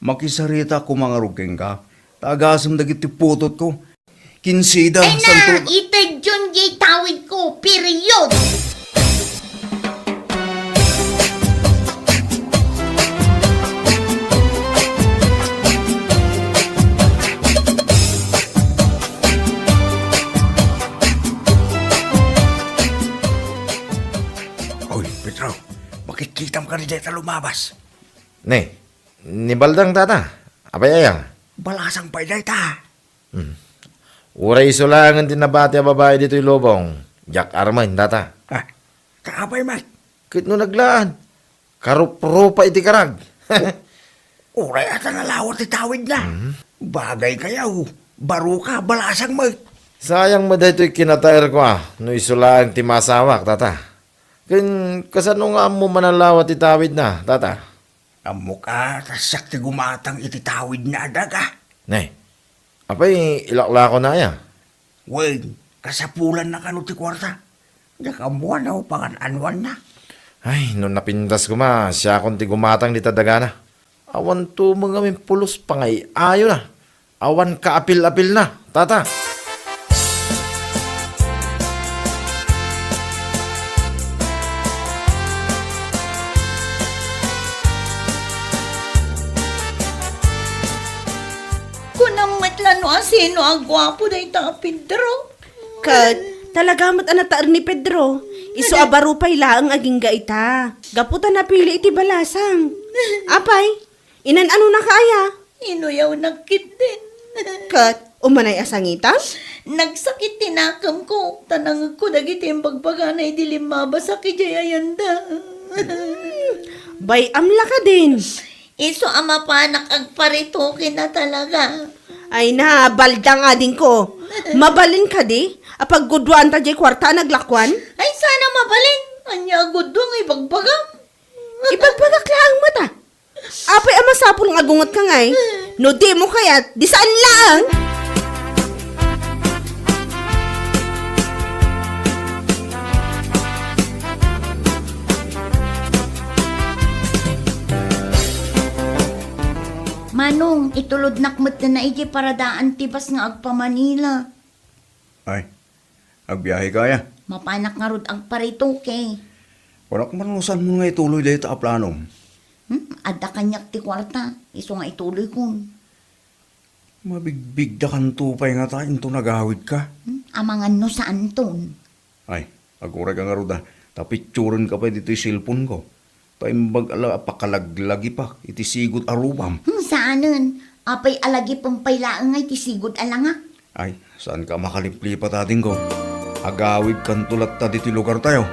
makisarita koma ngarud kenka, ta agasem dagiti putotko. Kinsida, ay na, santo- itedyon diay tawidko, period! Oy, Pedro, makitkitam kadi dayta lumabas. Ne, ni Baldang dayta. Apay aya? Balasang pay dayta. Hmm. Uray isu laengen ti nabati a babai ditoy lubong, diak armen, tata. Ah, kaapay met? Ket no naglaan, karuprupa iti karag. Uray ata nalawa ti tawidna. Mhm. Bagay kayaw, baro ka, balasang met. Sayang met daytoy kinataerko a, no isu laeng ti masawak, tata. Ken kasano nga ammo manalawa ti tawidna, tata? Ammok a, ta siak ti gumatang iti tawidna a daga. Ne, apay ilaklako na aya? Wen, kasapulanna kano ti kuarta. Diak ammo no pangan-anuanna. Ay, no napintas koma, siakon ti gumatang dita dagana. Awan tumeng a mimpulos pangay-ayona. Awan kaapil-apilna, tata. Kunam met la no asino a guapo dayta a Pedro. Ket, talaga met a nataer ni Pedro. Isu a baro pay laeng agingga ita. Gapu ta napili iti balasang. Apay, inan-anonaka aya? Inuyawnak ketdin. Ket, umanay a sangitam? Nagsakit ti nakemko, ta nangegko dagiti imbagbagana idi limmabasak idiay ayanda. Bay-am la kadin. Isu a mapanak agparitoken a talaga. Ay na, baldang adingko. Mabalin kadi a pagguduanta diay kuarta a naglakuan? Ay, sana mabalin. Ania a gudua nga ibagbagam? Ibagbagak laeng met a. Apay a masapul nga agungetka ngay? No dimo kayat, di saan laeng. Manong, itulodnak met na idiay paradaan ti bus nga agpa-Manila. Ay, agbiaheka aya? Mapanak ngarud agparitoke. Kunak man no saanmo nga ituloy dayta a planom. Hmm, adda kaniak ti kuarta, isu nga ituloykon. Mabigbigdakanto pay ngata inton agawidka? Hmm, amangan no saanton. Ay, agurayka ngarud a, ta picturenka pay ditoy cellphone-ko. Ta imbag a la a pakalaglagipak iti sigud a rubam. Hmm, saanen. Apay a lagipem pay laeng nga iti sigud a langak? Ay, saanka a makaliplipat, adingko. Agawidkanto latta ditoy lugartayo.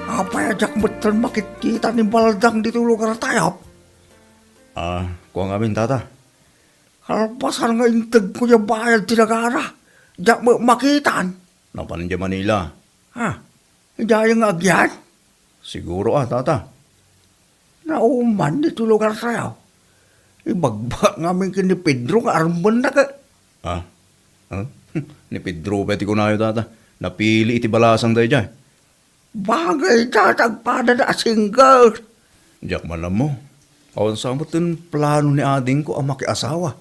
Apay a diak metten makitkita ni Baldang ditoy lugartayo? Ah, kua ngamin, tata. Kalpasan nga integko diay bayad ti dagana, diak met makitan. Napan idiay Manila. Ha? Idiay nga agyan? Siguro a, tata. Nauman ditoy lugartayo. Ibagbagak ngamin ken ni Pedro nga armennak. Ah? Ah? Ni Pedro pay ti kunayo, tata. Napili iti balasang daydiay. Bagay ta, ta agpadana a single. Diak man ammo. Awan sa metten plano ni adingko a makiasawa.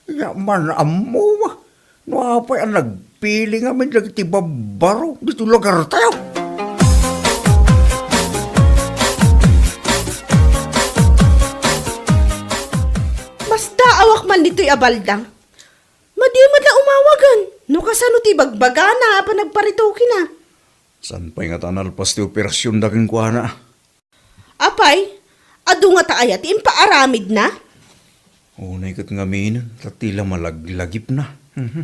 Diak man ammo. No apay a nagpili ngamin dagiti babbaro ditoy lugartayo. Masdaawak man ditoy a Baldang. Madi met la umawagen. No kasano ti ibagbagana a panagparitokena? Saan pay ngata a nalpas ti operasionda kenkuana? Apay, adu ngata aya ti impaaramidna? Unay ket ngaminen, ta ti la malaglagipna. Mhm.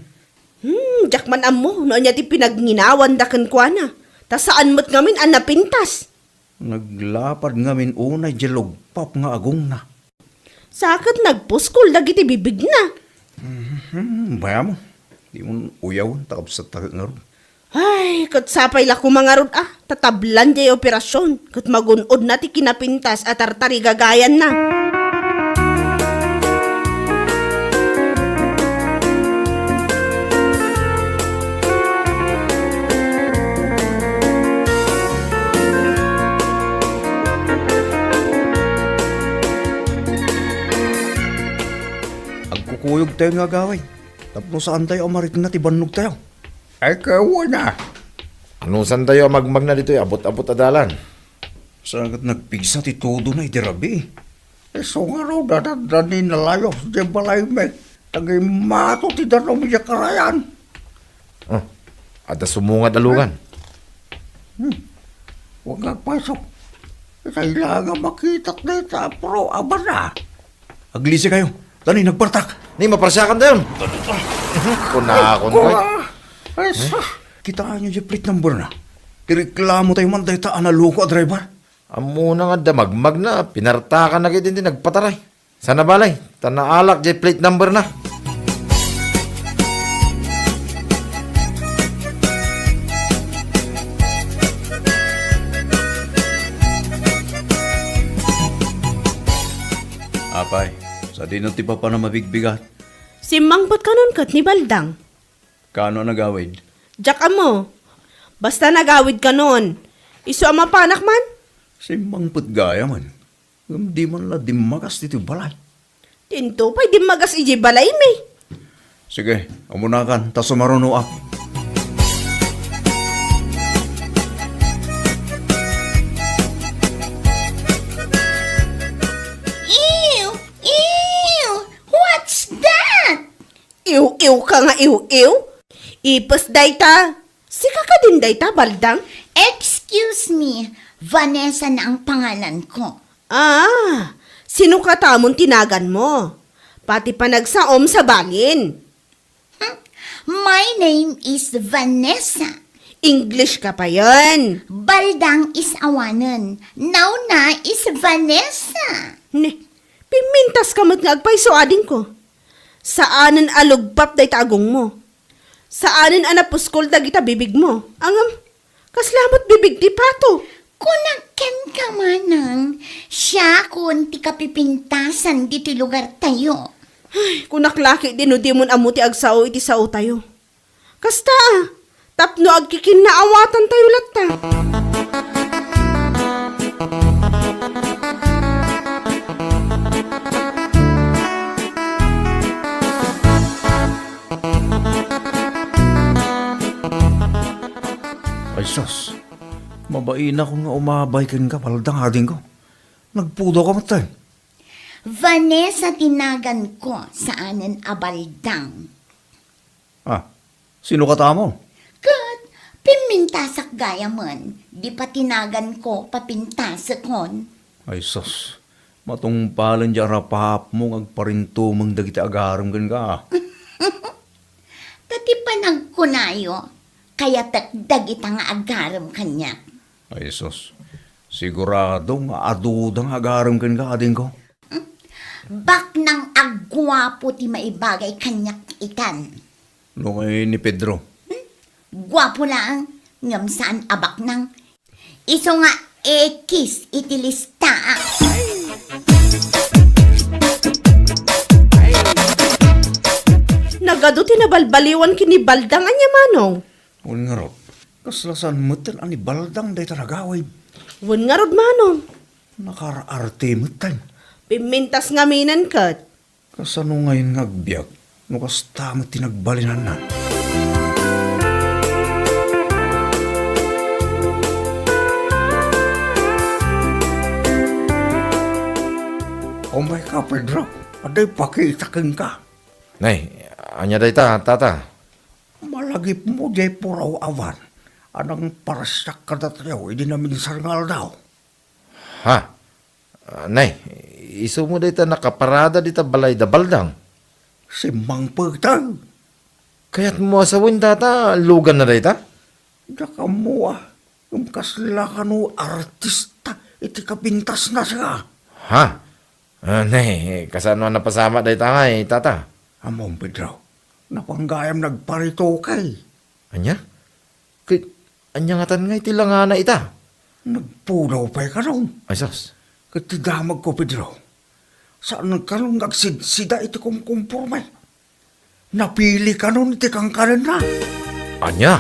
Hmm, diak man ammo no ania ti pinagnginaawanda kenkuana. Ta saan met ngamin a napintas. Naglapad ngamin unay diay lugpap nga agongna. Sa ket nagpuskol dagiti bibigna. Mhm, bayam. Dimon uyawen ta kabsatta ket ngarud. Ay, ket sapay la koma ngarud a, ta tablan diay operasion, ket magun-odna ti kinapintas a tartarigagayanna. Agkukuyogtayo nga agawid tapno saantayo a marikna ti bannogtayo. Ay, kawana. Anusantayo a magmagna ditoy abut-abut a dalan? Sa ket nagpigsa ti tudona iti rabii. Isu ngarud a adda ni nalayos diay balaymi, ta gimmato ti danum idiay karayan. Oh, adda sumungad a lungan. Hmm. Huwag nga agpasok. Kailangan makitak dayta a pro abana. Aglisi kayo. Tani, nagpartak. Ni, maparsiakan tayon. Kunakon, Kuha. Ay, sus. Kitaan nyo di plate number na. Ireklamo tayo man dayta a naloko a driver. Ammona nga damagmag na, pinartakan na gid iti nagpataray. Sana balay, ta naalak di plate number na. Apay, sadino ti papanam a bigbigat? Simmangpet kanon ket ni Baldang. Kaano a nagawid? Diak ammo. Basta nagawid kanon. Isu a mapanak man? Simmangpet gayam. Ngem di man la dimmagas ditoy balay. Dinto pay dimmagas idiay balaymi. Sige, umunakan, ta sumarunoak. Ew! Ew! What's that? Iw-iw ka nga iw-iw? Ipes dayta. Sika kadin dayta, Baldang? Excuse me, Vanessa na ang pangalan ko. Ah, sino katamon tinagan mo? Pati panagsaom sa balin. Hmm, my name is Vanessa. English ka pa yan. Baldang is awanen. Now na is Vanessa. Ne, pimintas ka met nga agpayso, ading ko. Saanen a lugpap dayta agong mo. Saanen a napuskol dagita bibig mo. Angam, kasla met bibig ti pato. Kunak kenka, manang, siakon ti kapipintasan ditoy lugartayo. Ay, kunak laki di no dimon ammo ti agsao iti saotayo. Kasta, tapno agkikinnaawatan tayo latta. Ay sus, mabainakon nga umabay kenka, Baldang, adingko. Nagpudaw ka met, tay. Vanessa tinagan ko, saanen a Baldang. Ah, sino katamo? Ket pimmintasak gayamen, di pa tinagan ko papintasekon. Ay sus, matungpalen di arapaapmo nga agparintumeng dagiti agarem kenka. Ta ti panagkunayo, kayatek dagita nga agarem kaniak. Ay sus, sigurado nga aduda nga agarem kenka, adingko. Baknang a guapo ti maibagay kaniak itan. No kay ni Pedro? Hmm? Guapo laeng, ngem saan a baknang. Isu nga X iti listaak. Nagadu ti nabalbaliwan ken ni Baldang, ania, manong? Wen ngarud, kasla saan metten a ni Baldang dayta nagawid. Wen ngarud, manong. Nakaar-arte metten. Pimmintas ngaminen ket. Kasano ngayen nga agbiag no kasta met ti nagbalinanna? Umayka, Pedro. Adda ipakita kenka. Nay, ania dayta, tata? Malagipmo diay puraw a van a nangparsiak kadatayo idi naminsan nga aldaw. Ha? Ah, nay, isu met dayta nakaparada dita balay da Baldang? Simmangpet. Kayatmo a sawen, tata, luganna dayta? Diak ammo a, ngem kasla kano artista iti kapintasna, sika. Ha? Ah, nay, kasano a napasamak dayta ngay, tata? Ammom, Pedro, napan gayam nagparitoke. Ania? Ket ania ngatan ngay ti langana ita? Nagpudaw pay kano. Ay, sus. Ket ti damagko, Pedro, saan kano nga agsidsida iti kumkumporme. Napili kano iti kankanenna. Ania?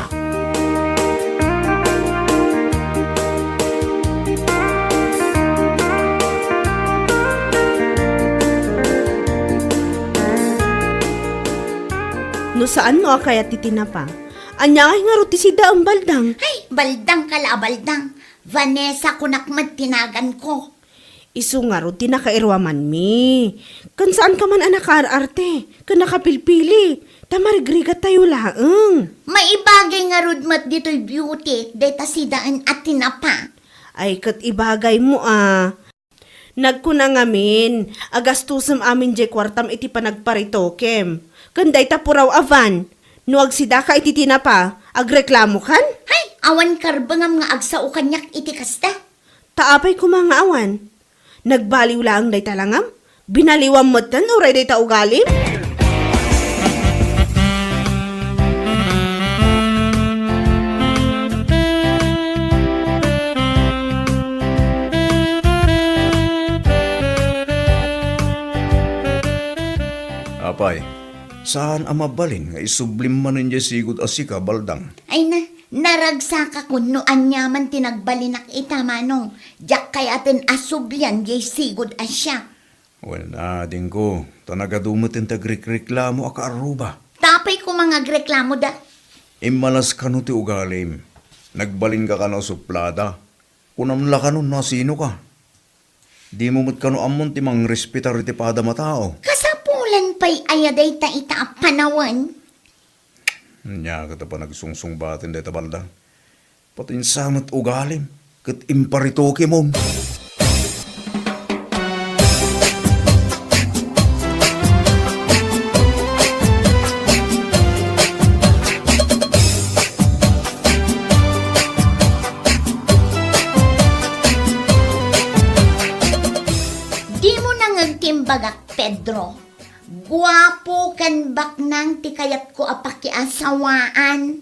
No saan no a kayat ti tinapa, ania ngay ngarud ti sidaem, Baldang? Ay, Baldang ka la a Baldang. Vanessa kunak met ti naganko. Isu ngarud ti nakairuamanmi. Ken saan ka man a nakaar-arte ken nakapilpili, ta marigrigattayo laeng. Maibagay ngarud met ditoy beauty dayta sidaen a tinapa. Ay, ket ibagaymo a. Nagkuna ngamin a gastusem amin jay kuartam iti panagparitokem. Ken dayta puraw a van. No agsidaka iti tinapa, agreklamokan? Hay, awan karbengam nga agsao kaniak iti kasta. Ta apay koma nga awan? Nagbaliw laeng dayta langam? Binaliwam metten uray dayta ugalim? Apay, saan a mabalin nga isublim manen jay sigud a sika, Baldang? Ay na, naragsakakon no aniaman ti nagbalinak ita, Manong. Diak kayaten a sublian jay sigud a siak. Wen, adingko, ta nagadu met ti agrikreklamo a kaarruba. Ta apay koma nga agreklamoda? Immalas kano ti ugalim. Nagbalinka kano a suplada. Kunam la kano no asinoka. Dimo met kano ammon ti mangrespetar iti padam a tao. Kasapulan pay aya dayta ita a panawen? Ania ket a panagsungsungbaten dayta, Baldang? Patinsa met ugalim ket imparitokemon. Dimo nangeg ti imbagak, Pedro. Guapo ken baknang ti kayatko a pakiasawaan.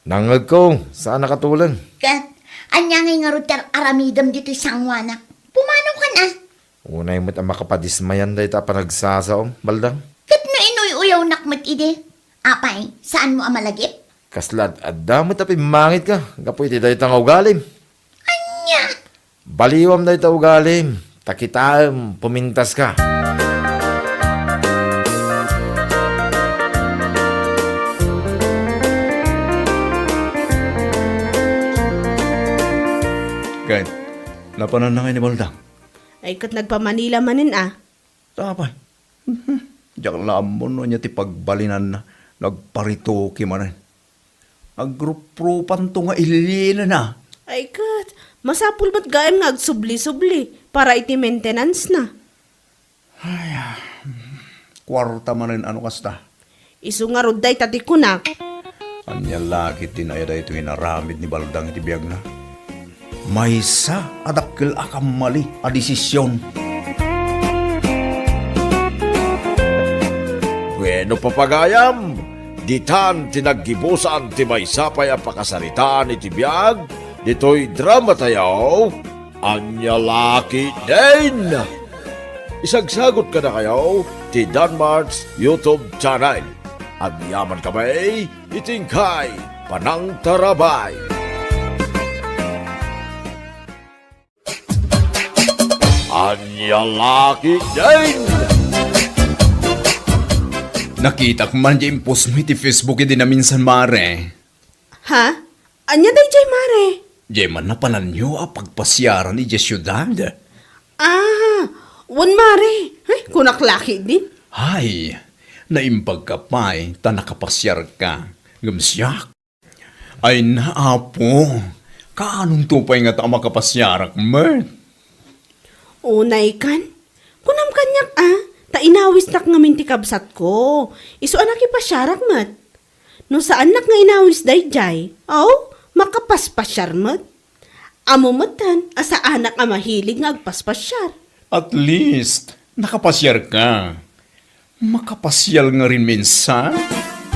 Nangegko, saan a katulen. Ket, ania ngay ngarud ti ar-aramidem ditoy sangoanak? Pumanokan a. Unay met a makapadismayan dayta a panagsasaom, Baldang. Ket no inuy-uyawnak met idi, apay, saanmo a malagip? Kasla ad-adda met a pimmangitka gapu iti dayta nga ugalim. Ania? Baliwam dayta ugalim, ta kitaem, pumintaska. Ket, napananna ngay ni Baldang? Ay, ket nagpa-Manila manen a. Apay, diak la ammo no ania ti pagbalinanna, nagparitoke manen. Agruprupanto nga illinena. Ay ket, masapul met gayam nga agsubli-subli para iti maintenance na. Ay, ah, kuarta manen a no kasta. Isu ngarud dayta ti kunak. Ania la ketdi aya daytoy inaramid ni Baldang iti biagna? Maysa a dakkel a kammali a desisyon. Bueno, papagayam, ditan ti naggibusan ti maysa pay a pakasaritaan iti biag ditoy dramatayo, Ania la ketdin. Isagsagot kadakayo ti Danmart's YouTube channel. Agyaman kami iti inkay panangtarabay. Ania la ketdin. Nakitak man ti impostmo iti Facebook idi naminsan, mare. Ha? Ania daydiay, mare? Diay man napananyo a pagpasiaran idiay siudad? Ah, wen, mare. Ay, kunak la ketdin. Ay, naimbagka pay ta nakapasiarka. Ngem siak, ay na, Apo, kaanonto pay ngata a makapasiarak met? Unay kan, kunam kaniak a, ta inawisnak ngamin ti kabsatko. Isu a nakipasiarak met. No saannak nga inawis daydiay, aw, makapaspasiar met. Ammo metten a saanak a mahilig nga agpaspasiar. At least, nakapasiarka. Makapasiar ngamin minsan?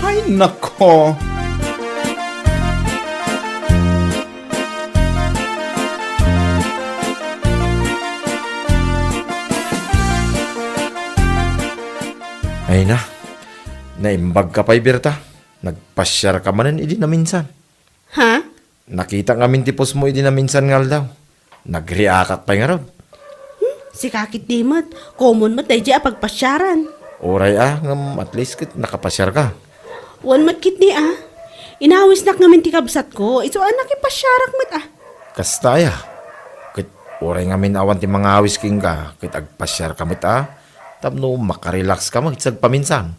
Ay, nako! Ay na, naimbagka pay, Berta. Nagpasiarka manen idi naminsan. Ha? Nakitak ngamin ti postmo idi naminsan nga aldaw. Nagreakak pay ngarud. Hmm, sika ketdi met. Common met daydiay a pagpasiaran. Uray a, ngem at least ket nakapasiarka. Wen met ketdi a. Inawisnak ngamin ti kabsatko. Isu a nakipasiarak met a. Kasta aya. Ket uray ngamin awan ti mangawis kenka, ket agpasiarka met a. Tapno makarelaxka met sagpaminsan.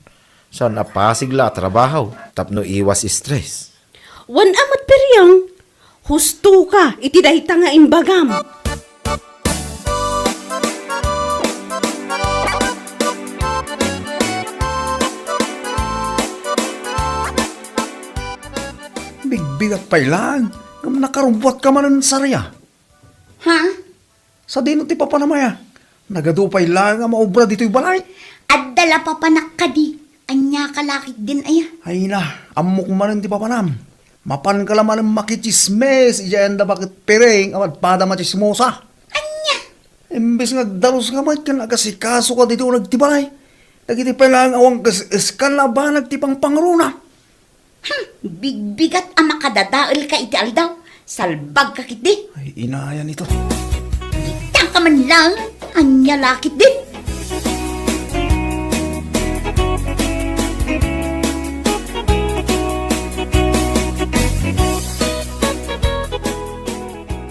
Saan a pasig la a trabaho tapno iwas stress. Wen a met, Periang. Husto ka iti dayta nga imbagam. Bigbigat pay laeng, ngem nakarubbuat ka manen, Saria. Ha? Sadino ti papanam aya? Nagadu pay laeng a maobra ditoy balay. Adda la papanak kadi. Ania ka la ketdin aya? Ay na, ammok manen ti papanam. Mapanka la manen makitsismis idiay anda baket Piring a padpada a machismosa. Ania? Imbes nga agdaluska met ken agasikasoka ditoy uneg ti balay, dagiti pay laeng awan kas-eskan a banag ti pangpangruna. Hmm, bigbigat a makadadaelka iti aldaw. Salbagka ketdi. Ay, inayan ito. Itaka man laeng. Ania la ketdi?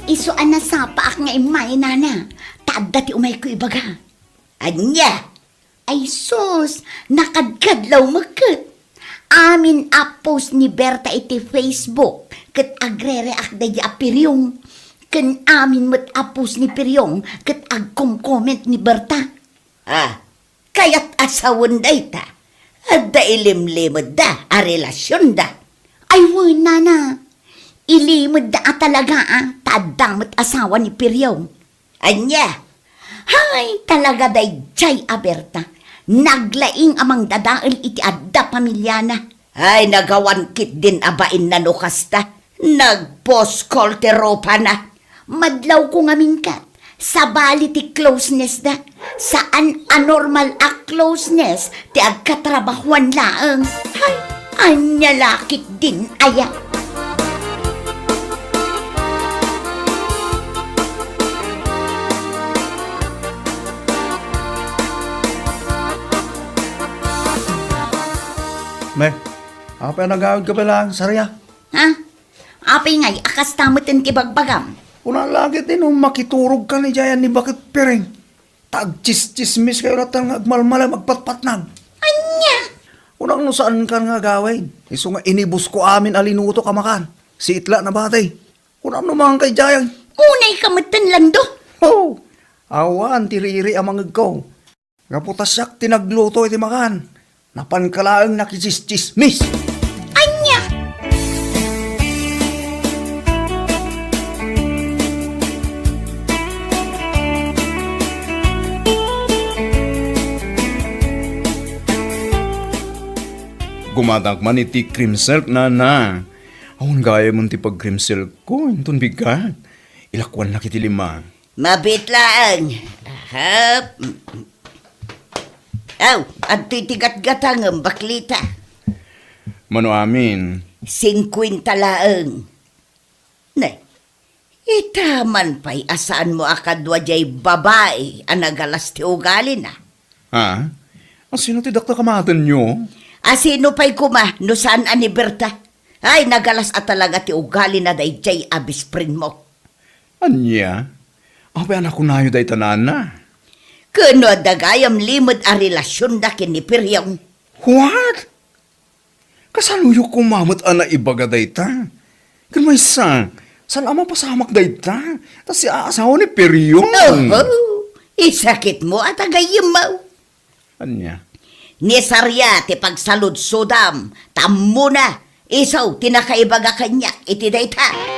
Isu a nasapaak nga immay, nana. Ta adda ti umayko ibaga. Ania? Ay sus, nakadkadlaw met ket. Amin a post ni Berta iti Facebook ket agrereak daydi a Piryong. Ken amin met a post ni Piryong ket agkomkoment ni Berta. Ah, kayat a sawen dayta? Adda ilimlimedda a relasionda. Ay wen, nana. Ilimedda a talaga a ta adda met asawa ni Piryong. Ania? Hay, talaga daydiay a Berta. Naglaing a mangdadael iti adda pamiliana. Ay, nagawan ketdin a bainna no kasta. Nagposkol ti rupana. Madlawko ngamin ket, sabali ti closeness da. Saan a normal a closeness ti agkatrabahuan laeng. Hay, ania la ketdin aya? Ne, apay a nagawidka pay laeng, Saria? Ha? Apay ngay a kasta met ti bagbagam? Kuna la ketdi no makiturogkan idiay ni baket Piring. Ta agtsistsismiskayo latta nga agmalmalem, agpatpatnag. Ania? Kunak no saankan nga agawid. Isu nga inibusko amin a linutok a makan. Siit la nabati. Kunam no mangan kay Jayang. Unay ka metten, Lando. Oh, awan ti riri a mangegko. Gapu ta siak ti nagluto iti makan. Napanka laeng nakitsistsismis. Ania? Gumatak man iti cream silk, nana. Awan gayam ti pag-cream silk ko, inton bigat. Ilakuannak iti lima. Mabiit laeng. Ahap. Aw, adtoy ti gatgatangem, baklita. Mano amin? Singkuenta laeng. Ne, ita man pay a saanmo a kadua diay babai a nagalas ti ugalina? Ha? Asino ti dakdak a maatenyo? Asino pay koma no saan a ni Berta? Ay, nagalas a talaga ti ugalina daydiay a best friendmo. Ania? Apay a nakunayo dayta, nana? Ken no adda gayam limed a relasionda ken ni Piryong. What? Kasanoyo koma met a naibaga dayta? Ken maysa, saan a mapasamak dayta? Ta siak a asawa ni Piryong. Oho, isakitmo a tagayemmo. Ania? Ni Saria ti pagsaludsodam, ta ammona, isu ti nakaibaga kaniak iti dayta.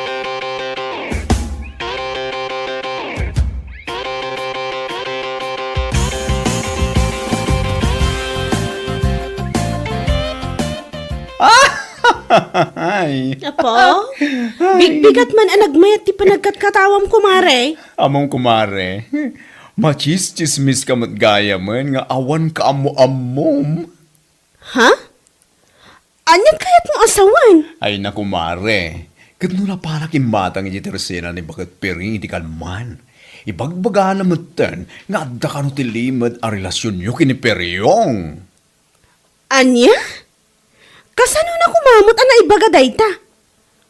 Ay. Apo? Ay. Bigbigat man a nagmayat ti panagkatkatawam, kumare. Ammom, kumare. Machischismis ka met gayamen nga awan kaammo-ammom. Ha? Anian kayatmo a sawen? Ay, naku, mare. Ket no napanak immatang iti tersena ni Baket Piring iti kalman, ibagbagana metten nga adda kano ti limed a relasionyo ken ni Peryong. Ania? Kasano na koma met a naibaga dayta?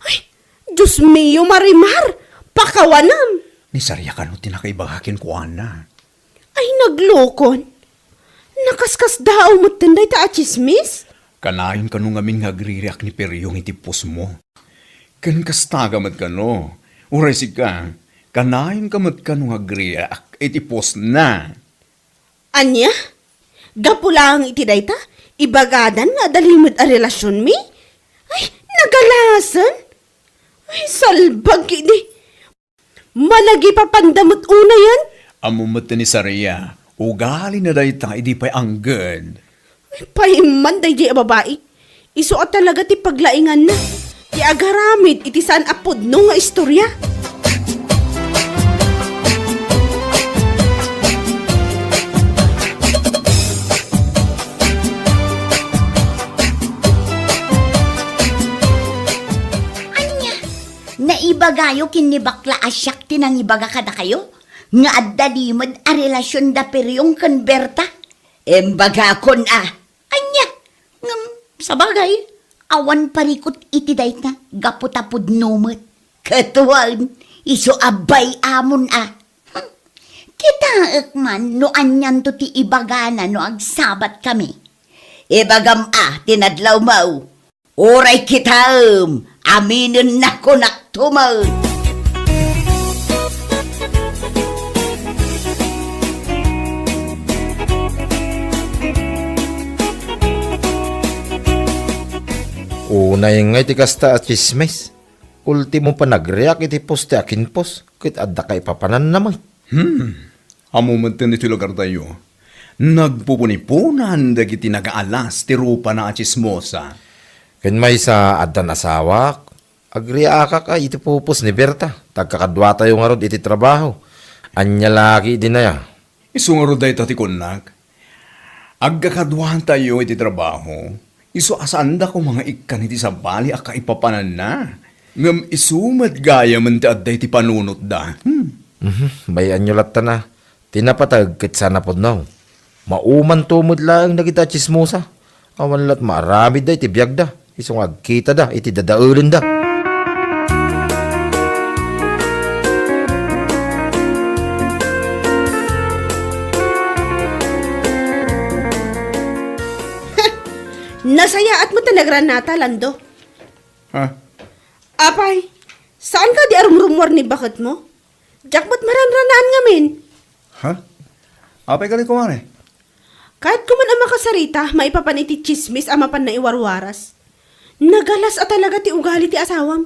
Ay, Dios mio, Marimar! Pakawanam! Ni Saria kano ti nakaibaga kenkuana. Ay, naglokon! Nakaskasdaaw metten dayta a tsismis? Kanayon kano ngamin nga agririak ni Peryong iti pusmo. Ken kasta ka met kano, uray sika, kanayon ka met kano nga agriak iti postna. Ania? Gapu laeng iti dayta, ibagadan nga adda limed a relasionmi? Ay, nagalasen? Ay, salbag idi. Managipapanda met unayen? Ammo met ni Saria, ugalina dayta idi pay angged. Ay, paimman daydiay a babai. Isu a talaga ti paglainganna, ti agaramid iti saan a pudno nga istorya. Ania? Naibagayo ken ni bakla a siak ti nangibaga kadakayo nga adda limed a relasion da Periong ken Berta? Imbagakon a. Ania? Ngem, sabagay, awan parikut iti dayta gapu ta pudno met. Ket wen, isu a bay-amon a. Hmm. Kitaek man no anianto ti ibagana no agsabatkami. Ibagam a ti nadlawmo. Uray kitaem, aminennakon a tumaw. Unay ngay ti kasta a tsismis. Ultimo, panagriak iti poste a kinpos, ket adda kaipapananna met. Hmm. Ammo met iti lugartayo, nagpupuniponan dagiti nagaalas ti rupana a tsismosa. Ken maysa, addan asawak, agriakak a iti pupos ni Berta, ta agkakaduatayo ngarud iti trabaho. Ania la ketdin aya? Isu ngarud dayta ti kunnak. Agkakaduatayo iti trabaho, isu a saanda koma nga ikkan iti sabali a kaipapananna. Ngem isu met gayamen ti adda iti panunotda. Hmm. Mhm, bay-anyo latta a. Ti napateg ket saan a pudno. Maumanto met laeng dagita a tsismosa. Awan la met maaramidda iti biagda, isu nga agkitada iti dadaelenda. Nasayaat met a nagrannata, Lando. Ha? Apay, saan kadi a rumrumuar ni baketmo? Diak met maranrannaan ngamin. Ha? Apay kadi, kumare? Kayatko man a makasarita maipapan iti tsismis a mapan naiwarwaras. Nagalas a talaga ti ugali ti asawam.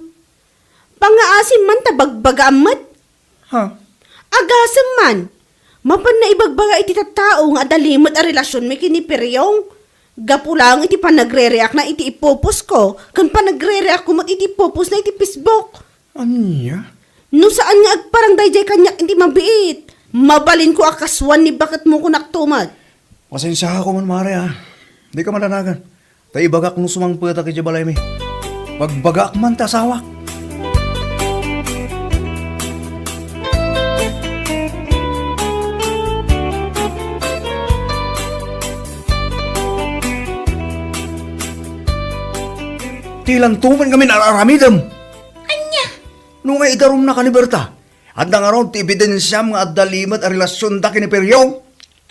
Pangngaasim man ta bagbagaam met. Ha? Agasem man. Mapan naibagbaga iti tattao nga adda limed a relasionmi ken ni Periong. Gapu laeng iti panagrereakna iti ipuposko ken panagrereakko met iti ipuposna iti Facebook. Ania? No saan nga agparang daydiay kaniak iti mabiit, mabalinko a kasuan ni baketmo, kunakto met. Pasensiaak man, mare, a. Dika madanagan. Ta ibagak no sumangpetak idiay balaymi. Pagbagaak man ti asawak. Ti lanto met ngamin ar-aramidem. Ania? No nga idarumnaka ni Berta, adda ngarud ti ebidensiam nga adda limed a relasionda ken ni Periong?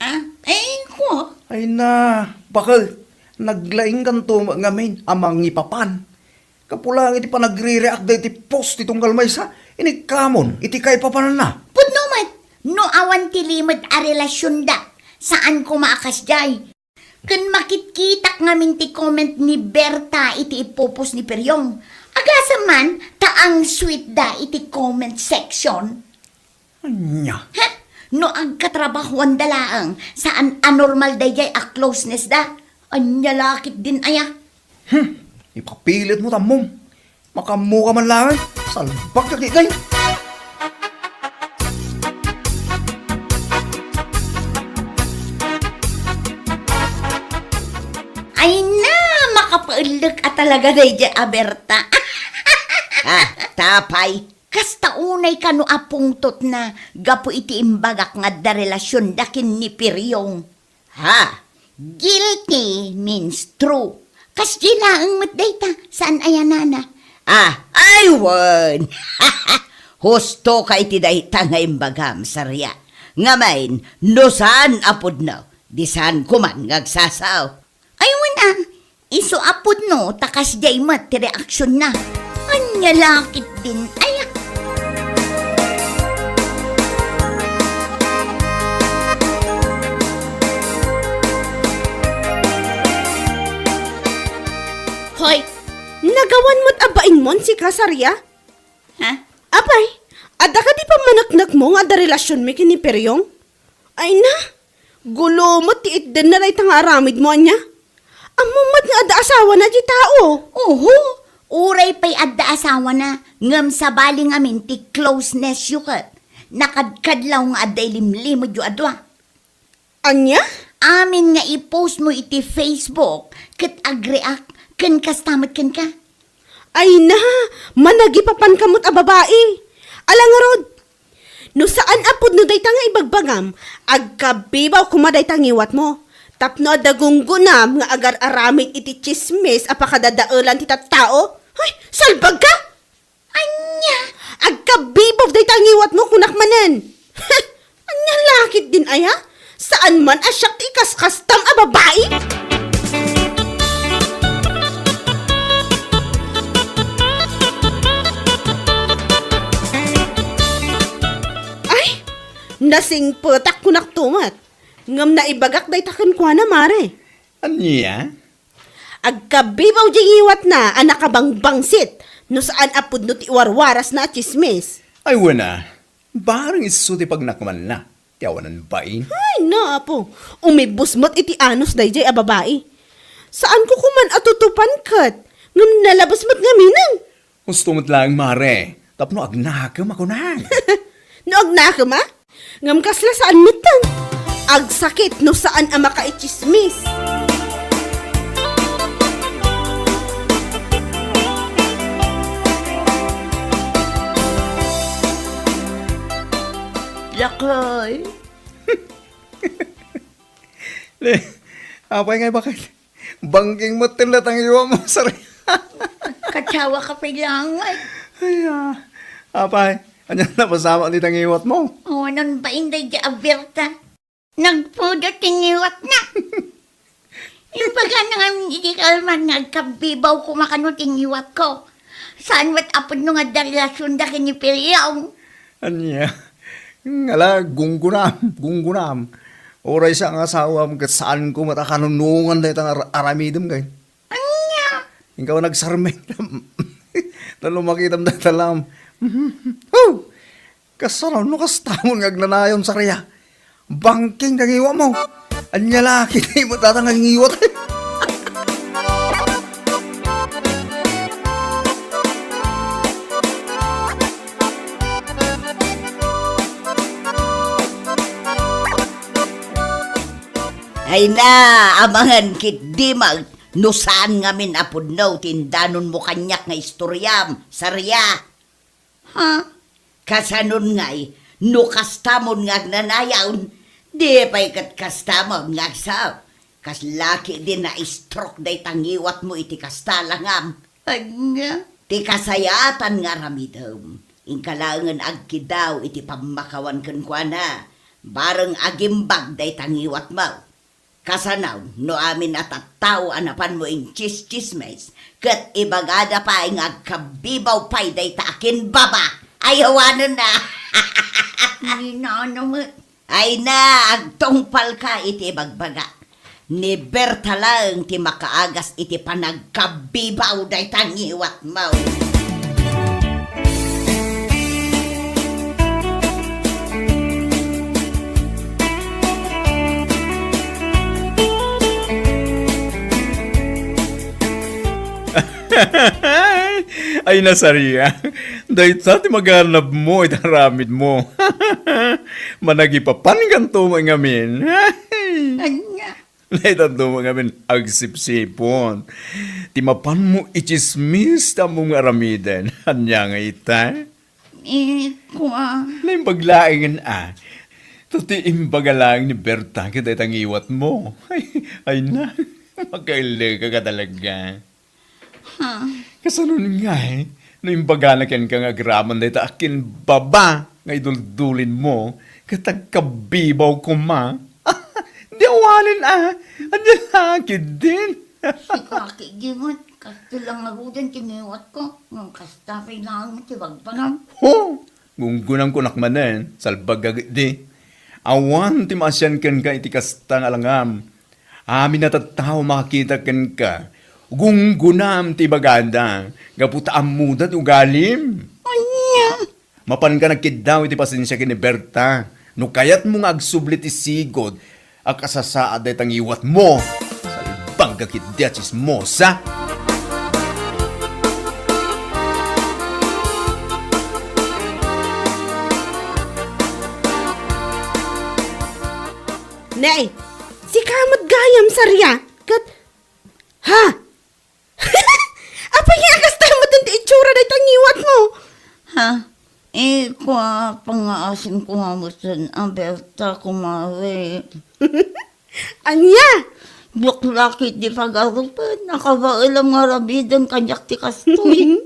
Ah, ay, ko. Ay na, bakel, naglaingkanto met ngamin a mangipapan. Gapu laeng iti panagrereakda iti post ti tunggal maysa, inikkamon iti kaipapananna. Pudno met, no awan ti limed a relasionda, saan koma a kasdiay. Ken makitkitak ngamin ti comment ni Berta iti ipupos ni Periong. Agasem man, ta ang sweet da iti comment section. Ania? Ha? No agkatrabahoanda laeng, saan a normal daydiay a closeness da? Ania la ketdin aya? Hmm, ipapilit mo tammom. Makaammoka man laeng, salbag ka ketdin. Ay na, makapaellek a talaga daydiay a Berta. Ah, tapay. Kasta unay kano a pungtotna gapu iti imbagak nga adda relasionda ken ni Periong. Ha? Guilty means true. Kasdi laeng met dayta, saan aya nana? Ah, ay wen! Husto ka iti dayta nga imbagam, Saria. Ngamin, no saan a pudno, di saan ko man nga agsasao. Ay wen a, isu a pudno ta kasdiay met ti reaksionna. Ania? Nya lakit din, ay, Hoy, nagawan met a bainmon sika, Saria? Ha? Apay, adda kadi pammaneknekmo nga adda relasionmi ken ni Periong? Ay na, gulo met ti itdenna dayta nga aramidmo, ania? Ammom met nga adda asawana diay tao. Oho, uray pay adda asawana, ngem sabali ngamin ti closeness yo ket nakadkadlaw nga adda ilimlimedyo a dua. Ania? Amin nga i-post mo iti Facebook ket agreact ken kasta met kenka. Ay na, managipapanka met a babai. Ala ngarud, no saan a pudno dayta nga ibagbagam, agkabibaw koma dayta ngiwatmo. Tapno adda gunggonam nga agar-aramid iti tsismis a pakadadaelan ti tattao. Ay, salbagka! Ania? Agkabibaw dayta ngiwatmo, kunak manen. Ania lakit din aya? Saan man a siak ti ikaskastam a babai? Ay, nasingpetak kunak tumet. Ngem naibagak dayta kenkuana, mare. Ania? Agkabibaw diay ngiwatna a nakabangbangsit no saan a pudno ti warwarasna a tsismis. Ay, wen a, bareng isu ti pagnakumanna ti awanan bain. Ay, na, apo, umibus met iti anus daydiay a babai. Saanko koman a tutupan ket, ngem nalabes met ngaminen. Husto met laeng, mare, tapno agnakem a kunam. No agnakem a? Ngem kasla saan metten. Agsakit no saan a makaitsismis. Lakay. Le, apay ngay bakit? Bangking met ti latta nga iwatmo, Saria. Katsawa ka pay laeng, ay. Ay, ah. Apay, ania napasamak ti tangiwatmo? Awanan bain daydiay a Berta. Nagpudot ti ngiwatna. Imbagana ngamin iti kalman nga agkabibaw koma kano ti ngiwatko. Saan met a pudno nga adda relasionda ken ni Piliong? Ania? Ngala, gunggonam, gunggonam. Uray sa nga asawam ket saanko met a kanunongan dayta nga ar-, aramidem kay. Ania? Inka nagsarming. Tano makitam dayta lam. Huh! Kasano no kastamon nga agnanayon, Saria? Bangking ka ngiwatmo. Ania la, kita met dayta nga ngiwat. Ay na, amangan ketdi met no saan ngamin a pudno ti indanonmo kaniak nga istoriam, Saria. Ha? Kasanon ngay, no kastamon nga agnanayon, di pay ket kastamon nga agsa-, kasla ketdi na-stroke dayta ngiwatmo iti kasta, langam. Ania? Ti kasayaatan nga aramidem, inka laengen agkiddaw iti pammakawan kenkuana, bareng agimbag dayta ngiwatmo. Kasano no amin a tattao a napanmo intsistsismis, ket ibagada pay nga agkabibaw pay dayta a kinbaba? Ay, awanenna! Ninano met. Ay na, agtungpalka iti ibagbagak. Ni Berta laeng ti makaagas iti panagkabibaw dayta ngiwatmo. Ay, na, Saria. Dayta ti maganabmo iti aramidmo. Managipapankanto met ngamin. Ania? Dayta met ngamin agsipsipon ti mapanmo itsismis ti ammom nga aramiden. Ania ngay ita? Eh, kua. Naimbag laengen a. Ta ti imbaga laeng ni Berta ket dayta ngiwatmo. Ay, ay na, makaelleka ka talaga. Ha? Kasanon ngay, no imbagana kenka nga agraman dayta a kinbaba nga iduldulinmo, ket agkabibaw koma? Di awanen a, ania la ketdin? Sika ketdi met. Kastoy la ngaruden ti ngiwatko, ngem kasta pay laeng ti bagbagam. Ho! Gunggunamko, Nakmam, salbag a ketdi. Awan ti maasian kenka iti kasta nga langam. Amin a tattao makakita kenka, gunggunam ti ibagada, gapu ta ammoda ti ugalim. Ania? Mapanka nagkiddaw iti pasensia ken ni Berta. No kayatmo nga agsubli ti sigud a kasasaad dayta ngiwatmo, salbag a ketdi a tsismosa. Nay, sika met gayam, Saria. Ket, ha? Apay nga kasta met ti itsura dayta ngiwatmo? Ha? Eh, kua, pangngaasim ko nga met, Berta, kumare. Ania? Diak la ketdi pagarupen, nakabaelam nga aramiden kaniak ti kastoy.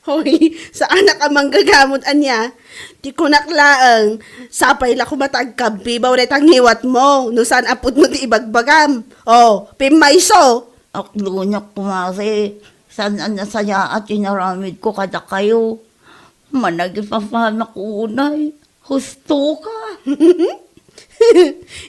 Hoy, saanak a manggagamod ania. Ti kunak laeng, sapay la koma ta agkabbibaw dayta ngiwatmo, no saan a pudno ti ibagbagam. Oh, pimmayso! Aklonak, kumare, saan a nasayaat ti inaramidko kadakayo. Managipapanak unay. Husto ka.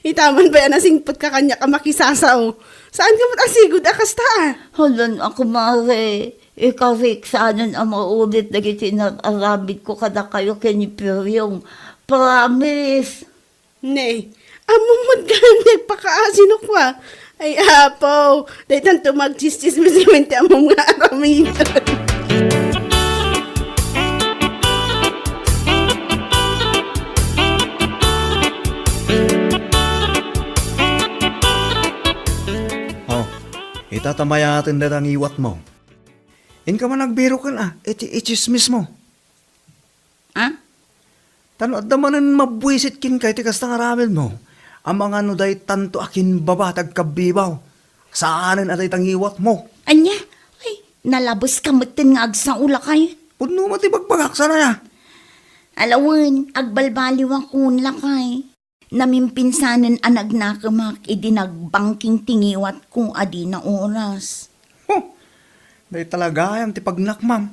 Itaman pay a nasingpet ka kaniak a makisasao. Saan ka met a sigud a kasta a? Hala, kumare, ikarik saanen a maulit dagiti inar-aramidko kadakayo ken ni Piryong. Promise. Ne, ammom met gayam ti agpakaasi no kua. Ay, Apo, daytanto magtsistsismis ngamin ti ammom nga aramid. Oh, ita ta mayaten dayta ngiwatmo. Inka man agbiroken a, iti itsismismo. Ah? Ta no adda manen mabuisit kenka iti kasta nga aramidmo, amangan no daytanto a kimbaba ti agkabbibaw, saanen a dayta ngiwatmo. Ania? Ay, nalabeska metten nga agsao, lakay. Pudno met ti bagbagak, saan aya? Alawen, agbalbaliwakon, lakay. Namimpinsanen a nagnakemak idi nagbangking ti ngiwatko a dina oras. Huh! Dayta la gayam ti pagnakmam.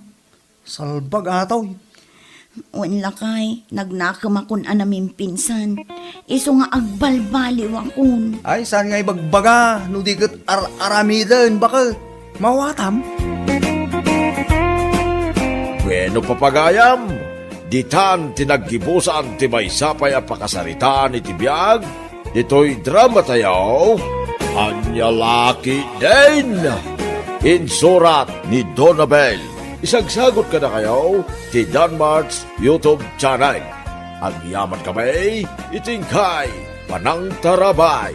Salbag a toy. Wen, lakay, nagnakemakon a namimpinsan. Isu nga agbalbaliwakon. Ay, saan nga ibagbaga no di ket ar-aramiden, baket? Mawatam? Bueno, papagayam, ditan ti naggibusan ti maysa pay a pakasaritaan iti biag ditoy dramatayo, Ania La Ketdin. Insurat ni Donabel. Isagsagut kadakayo ti Danmart's YouTube channel. Agyamankami iti inkay panangtarabay.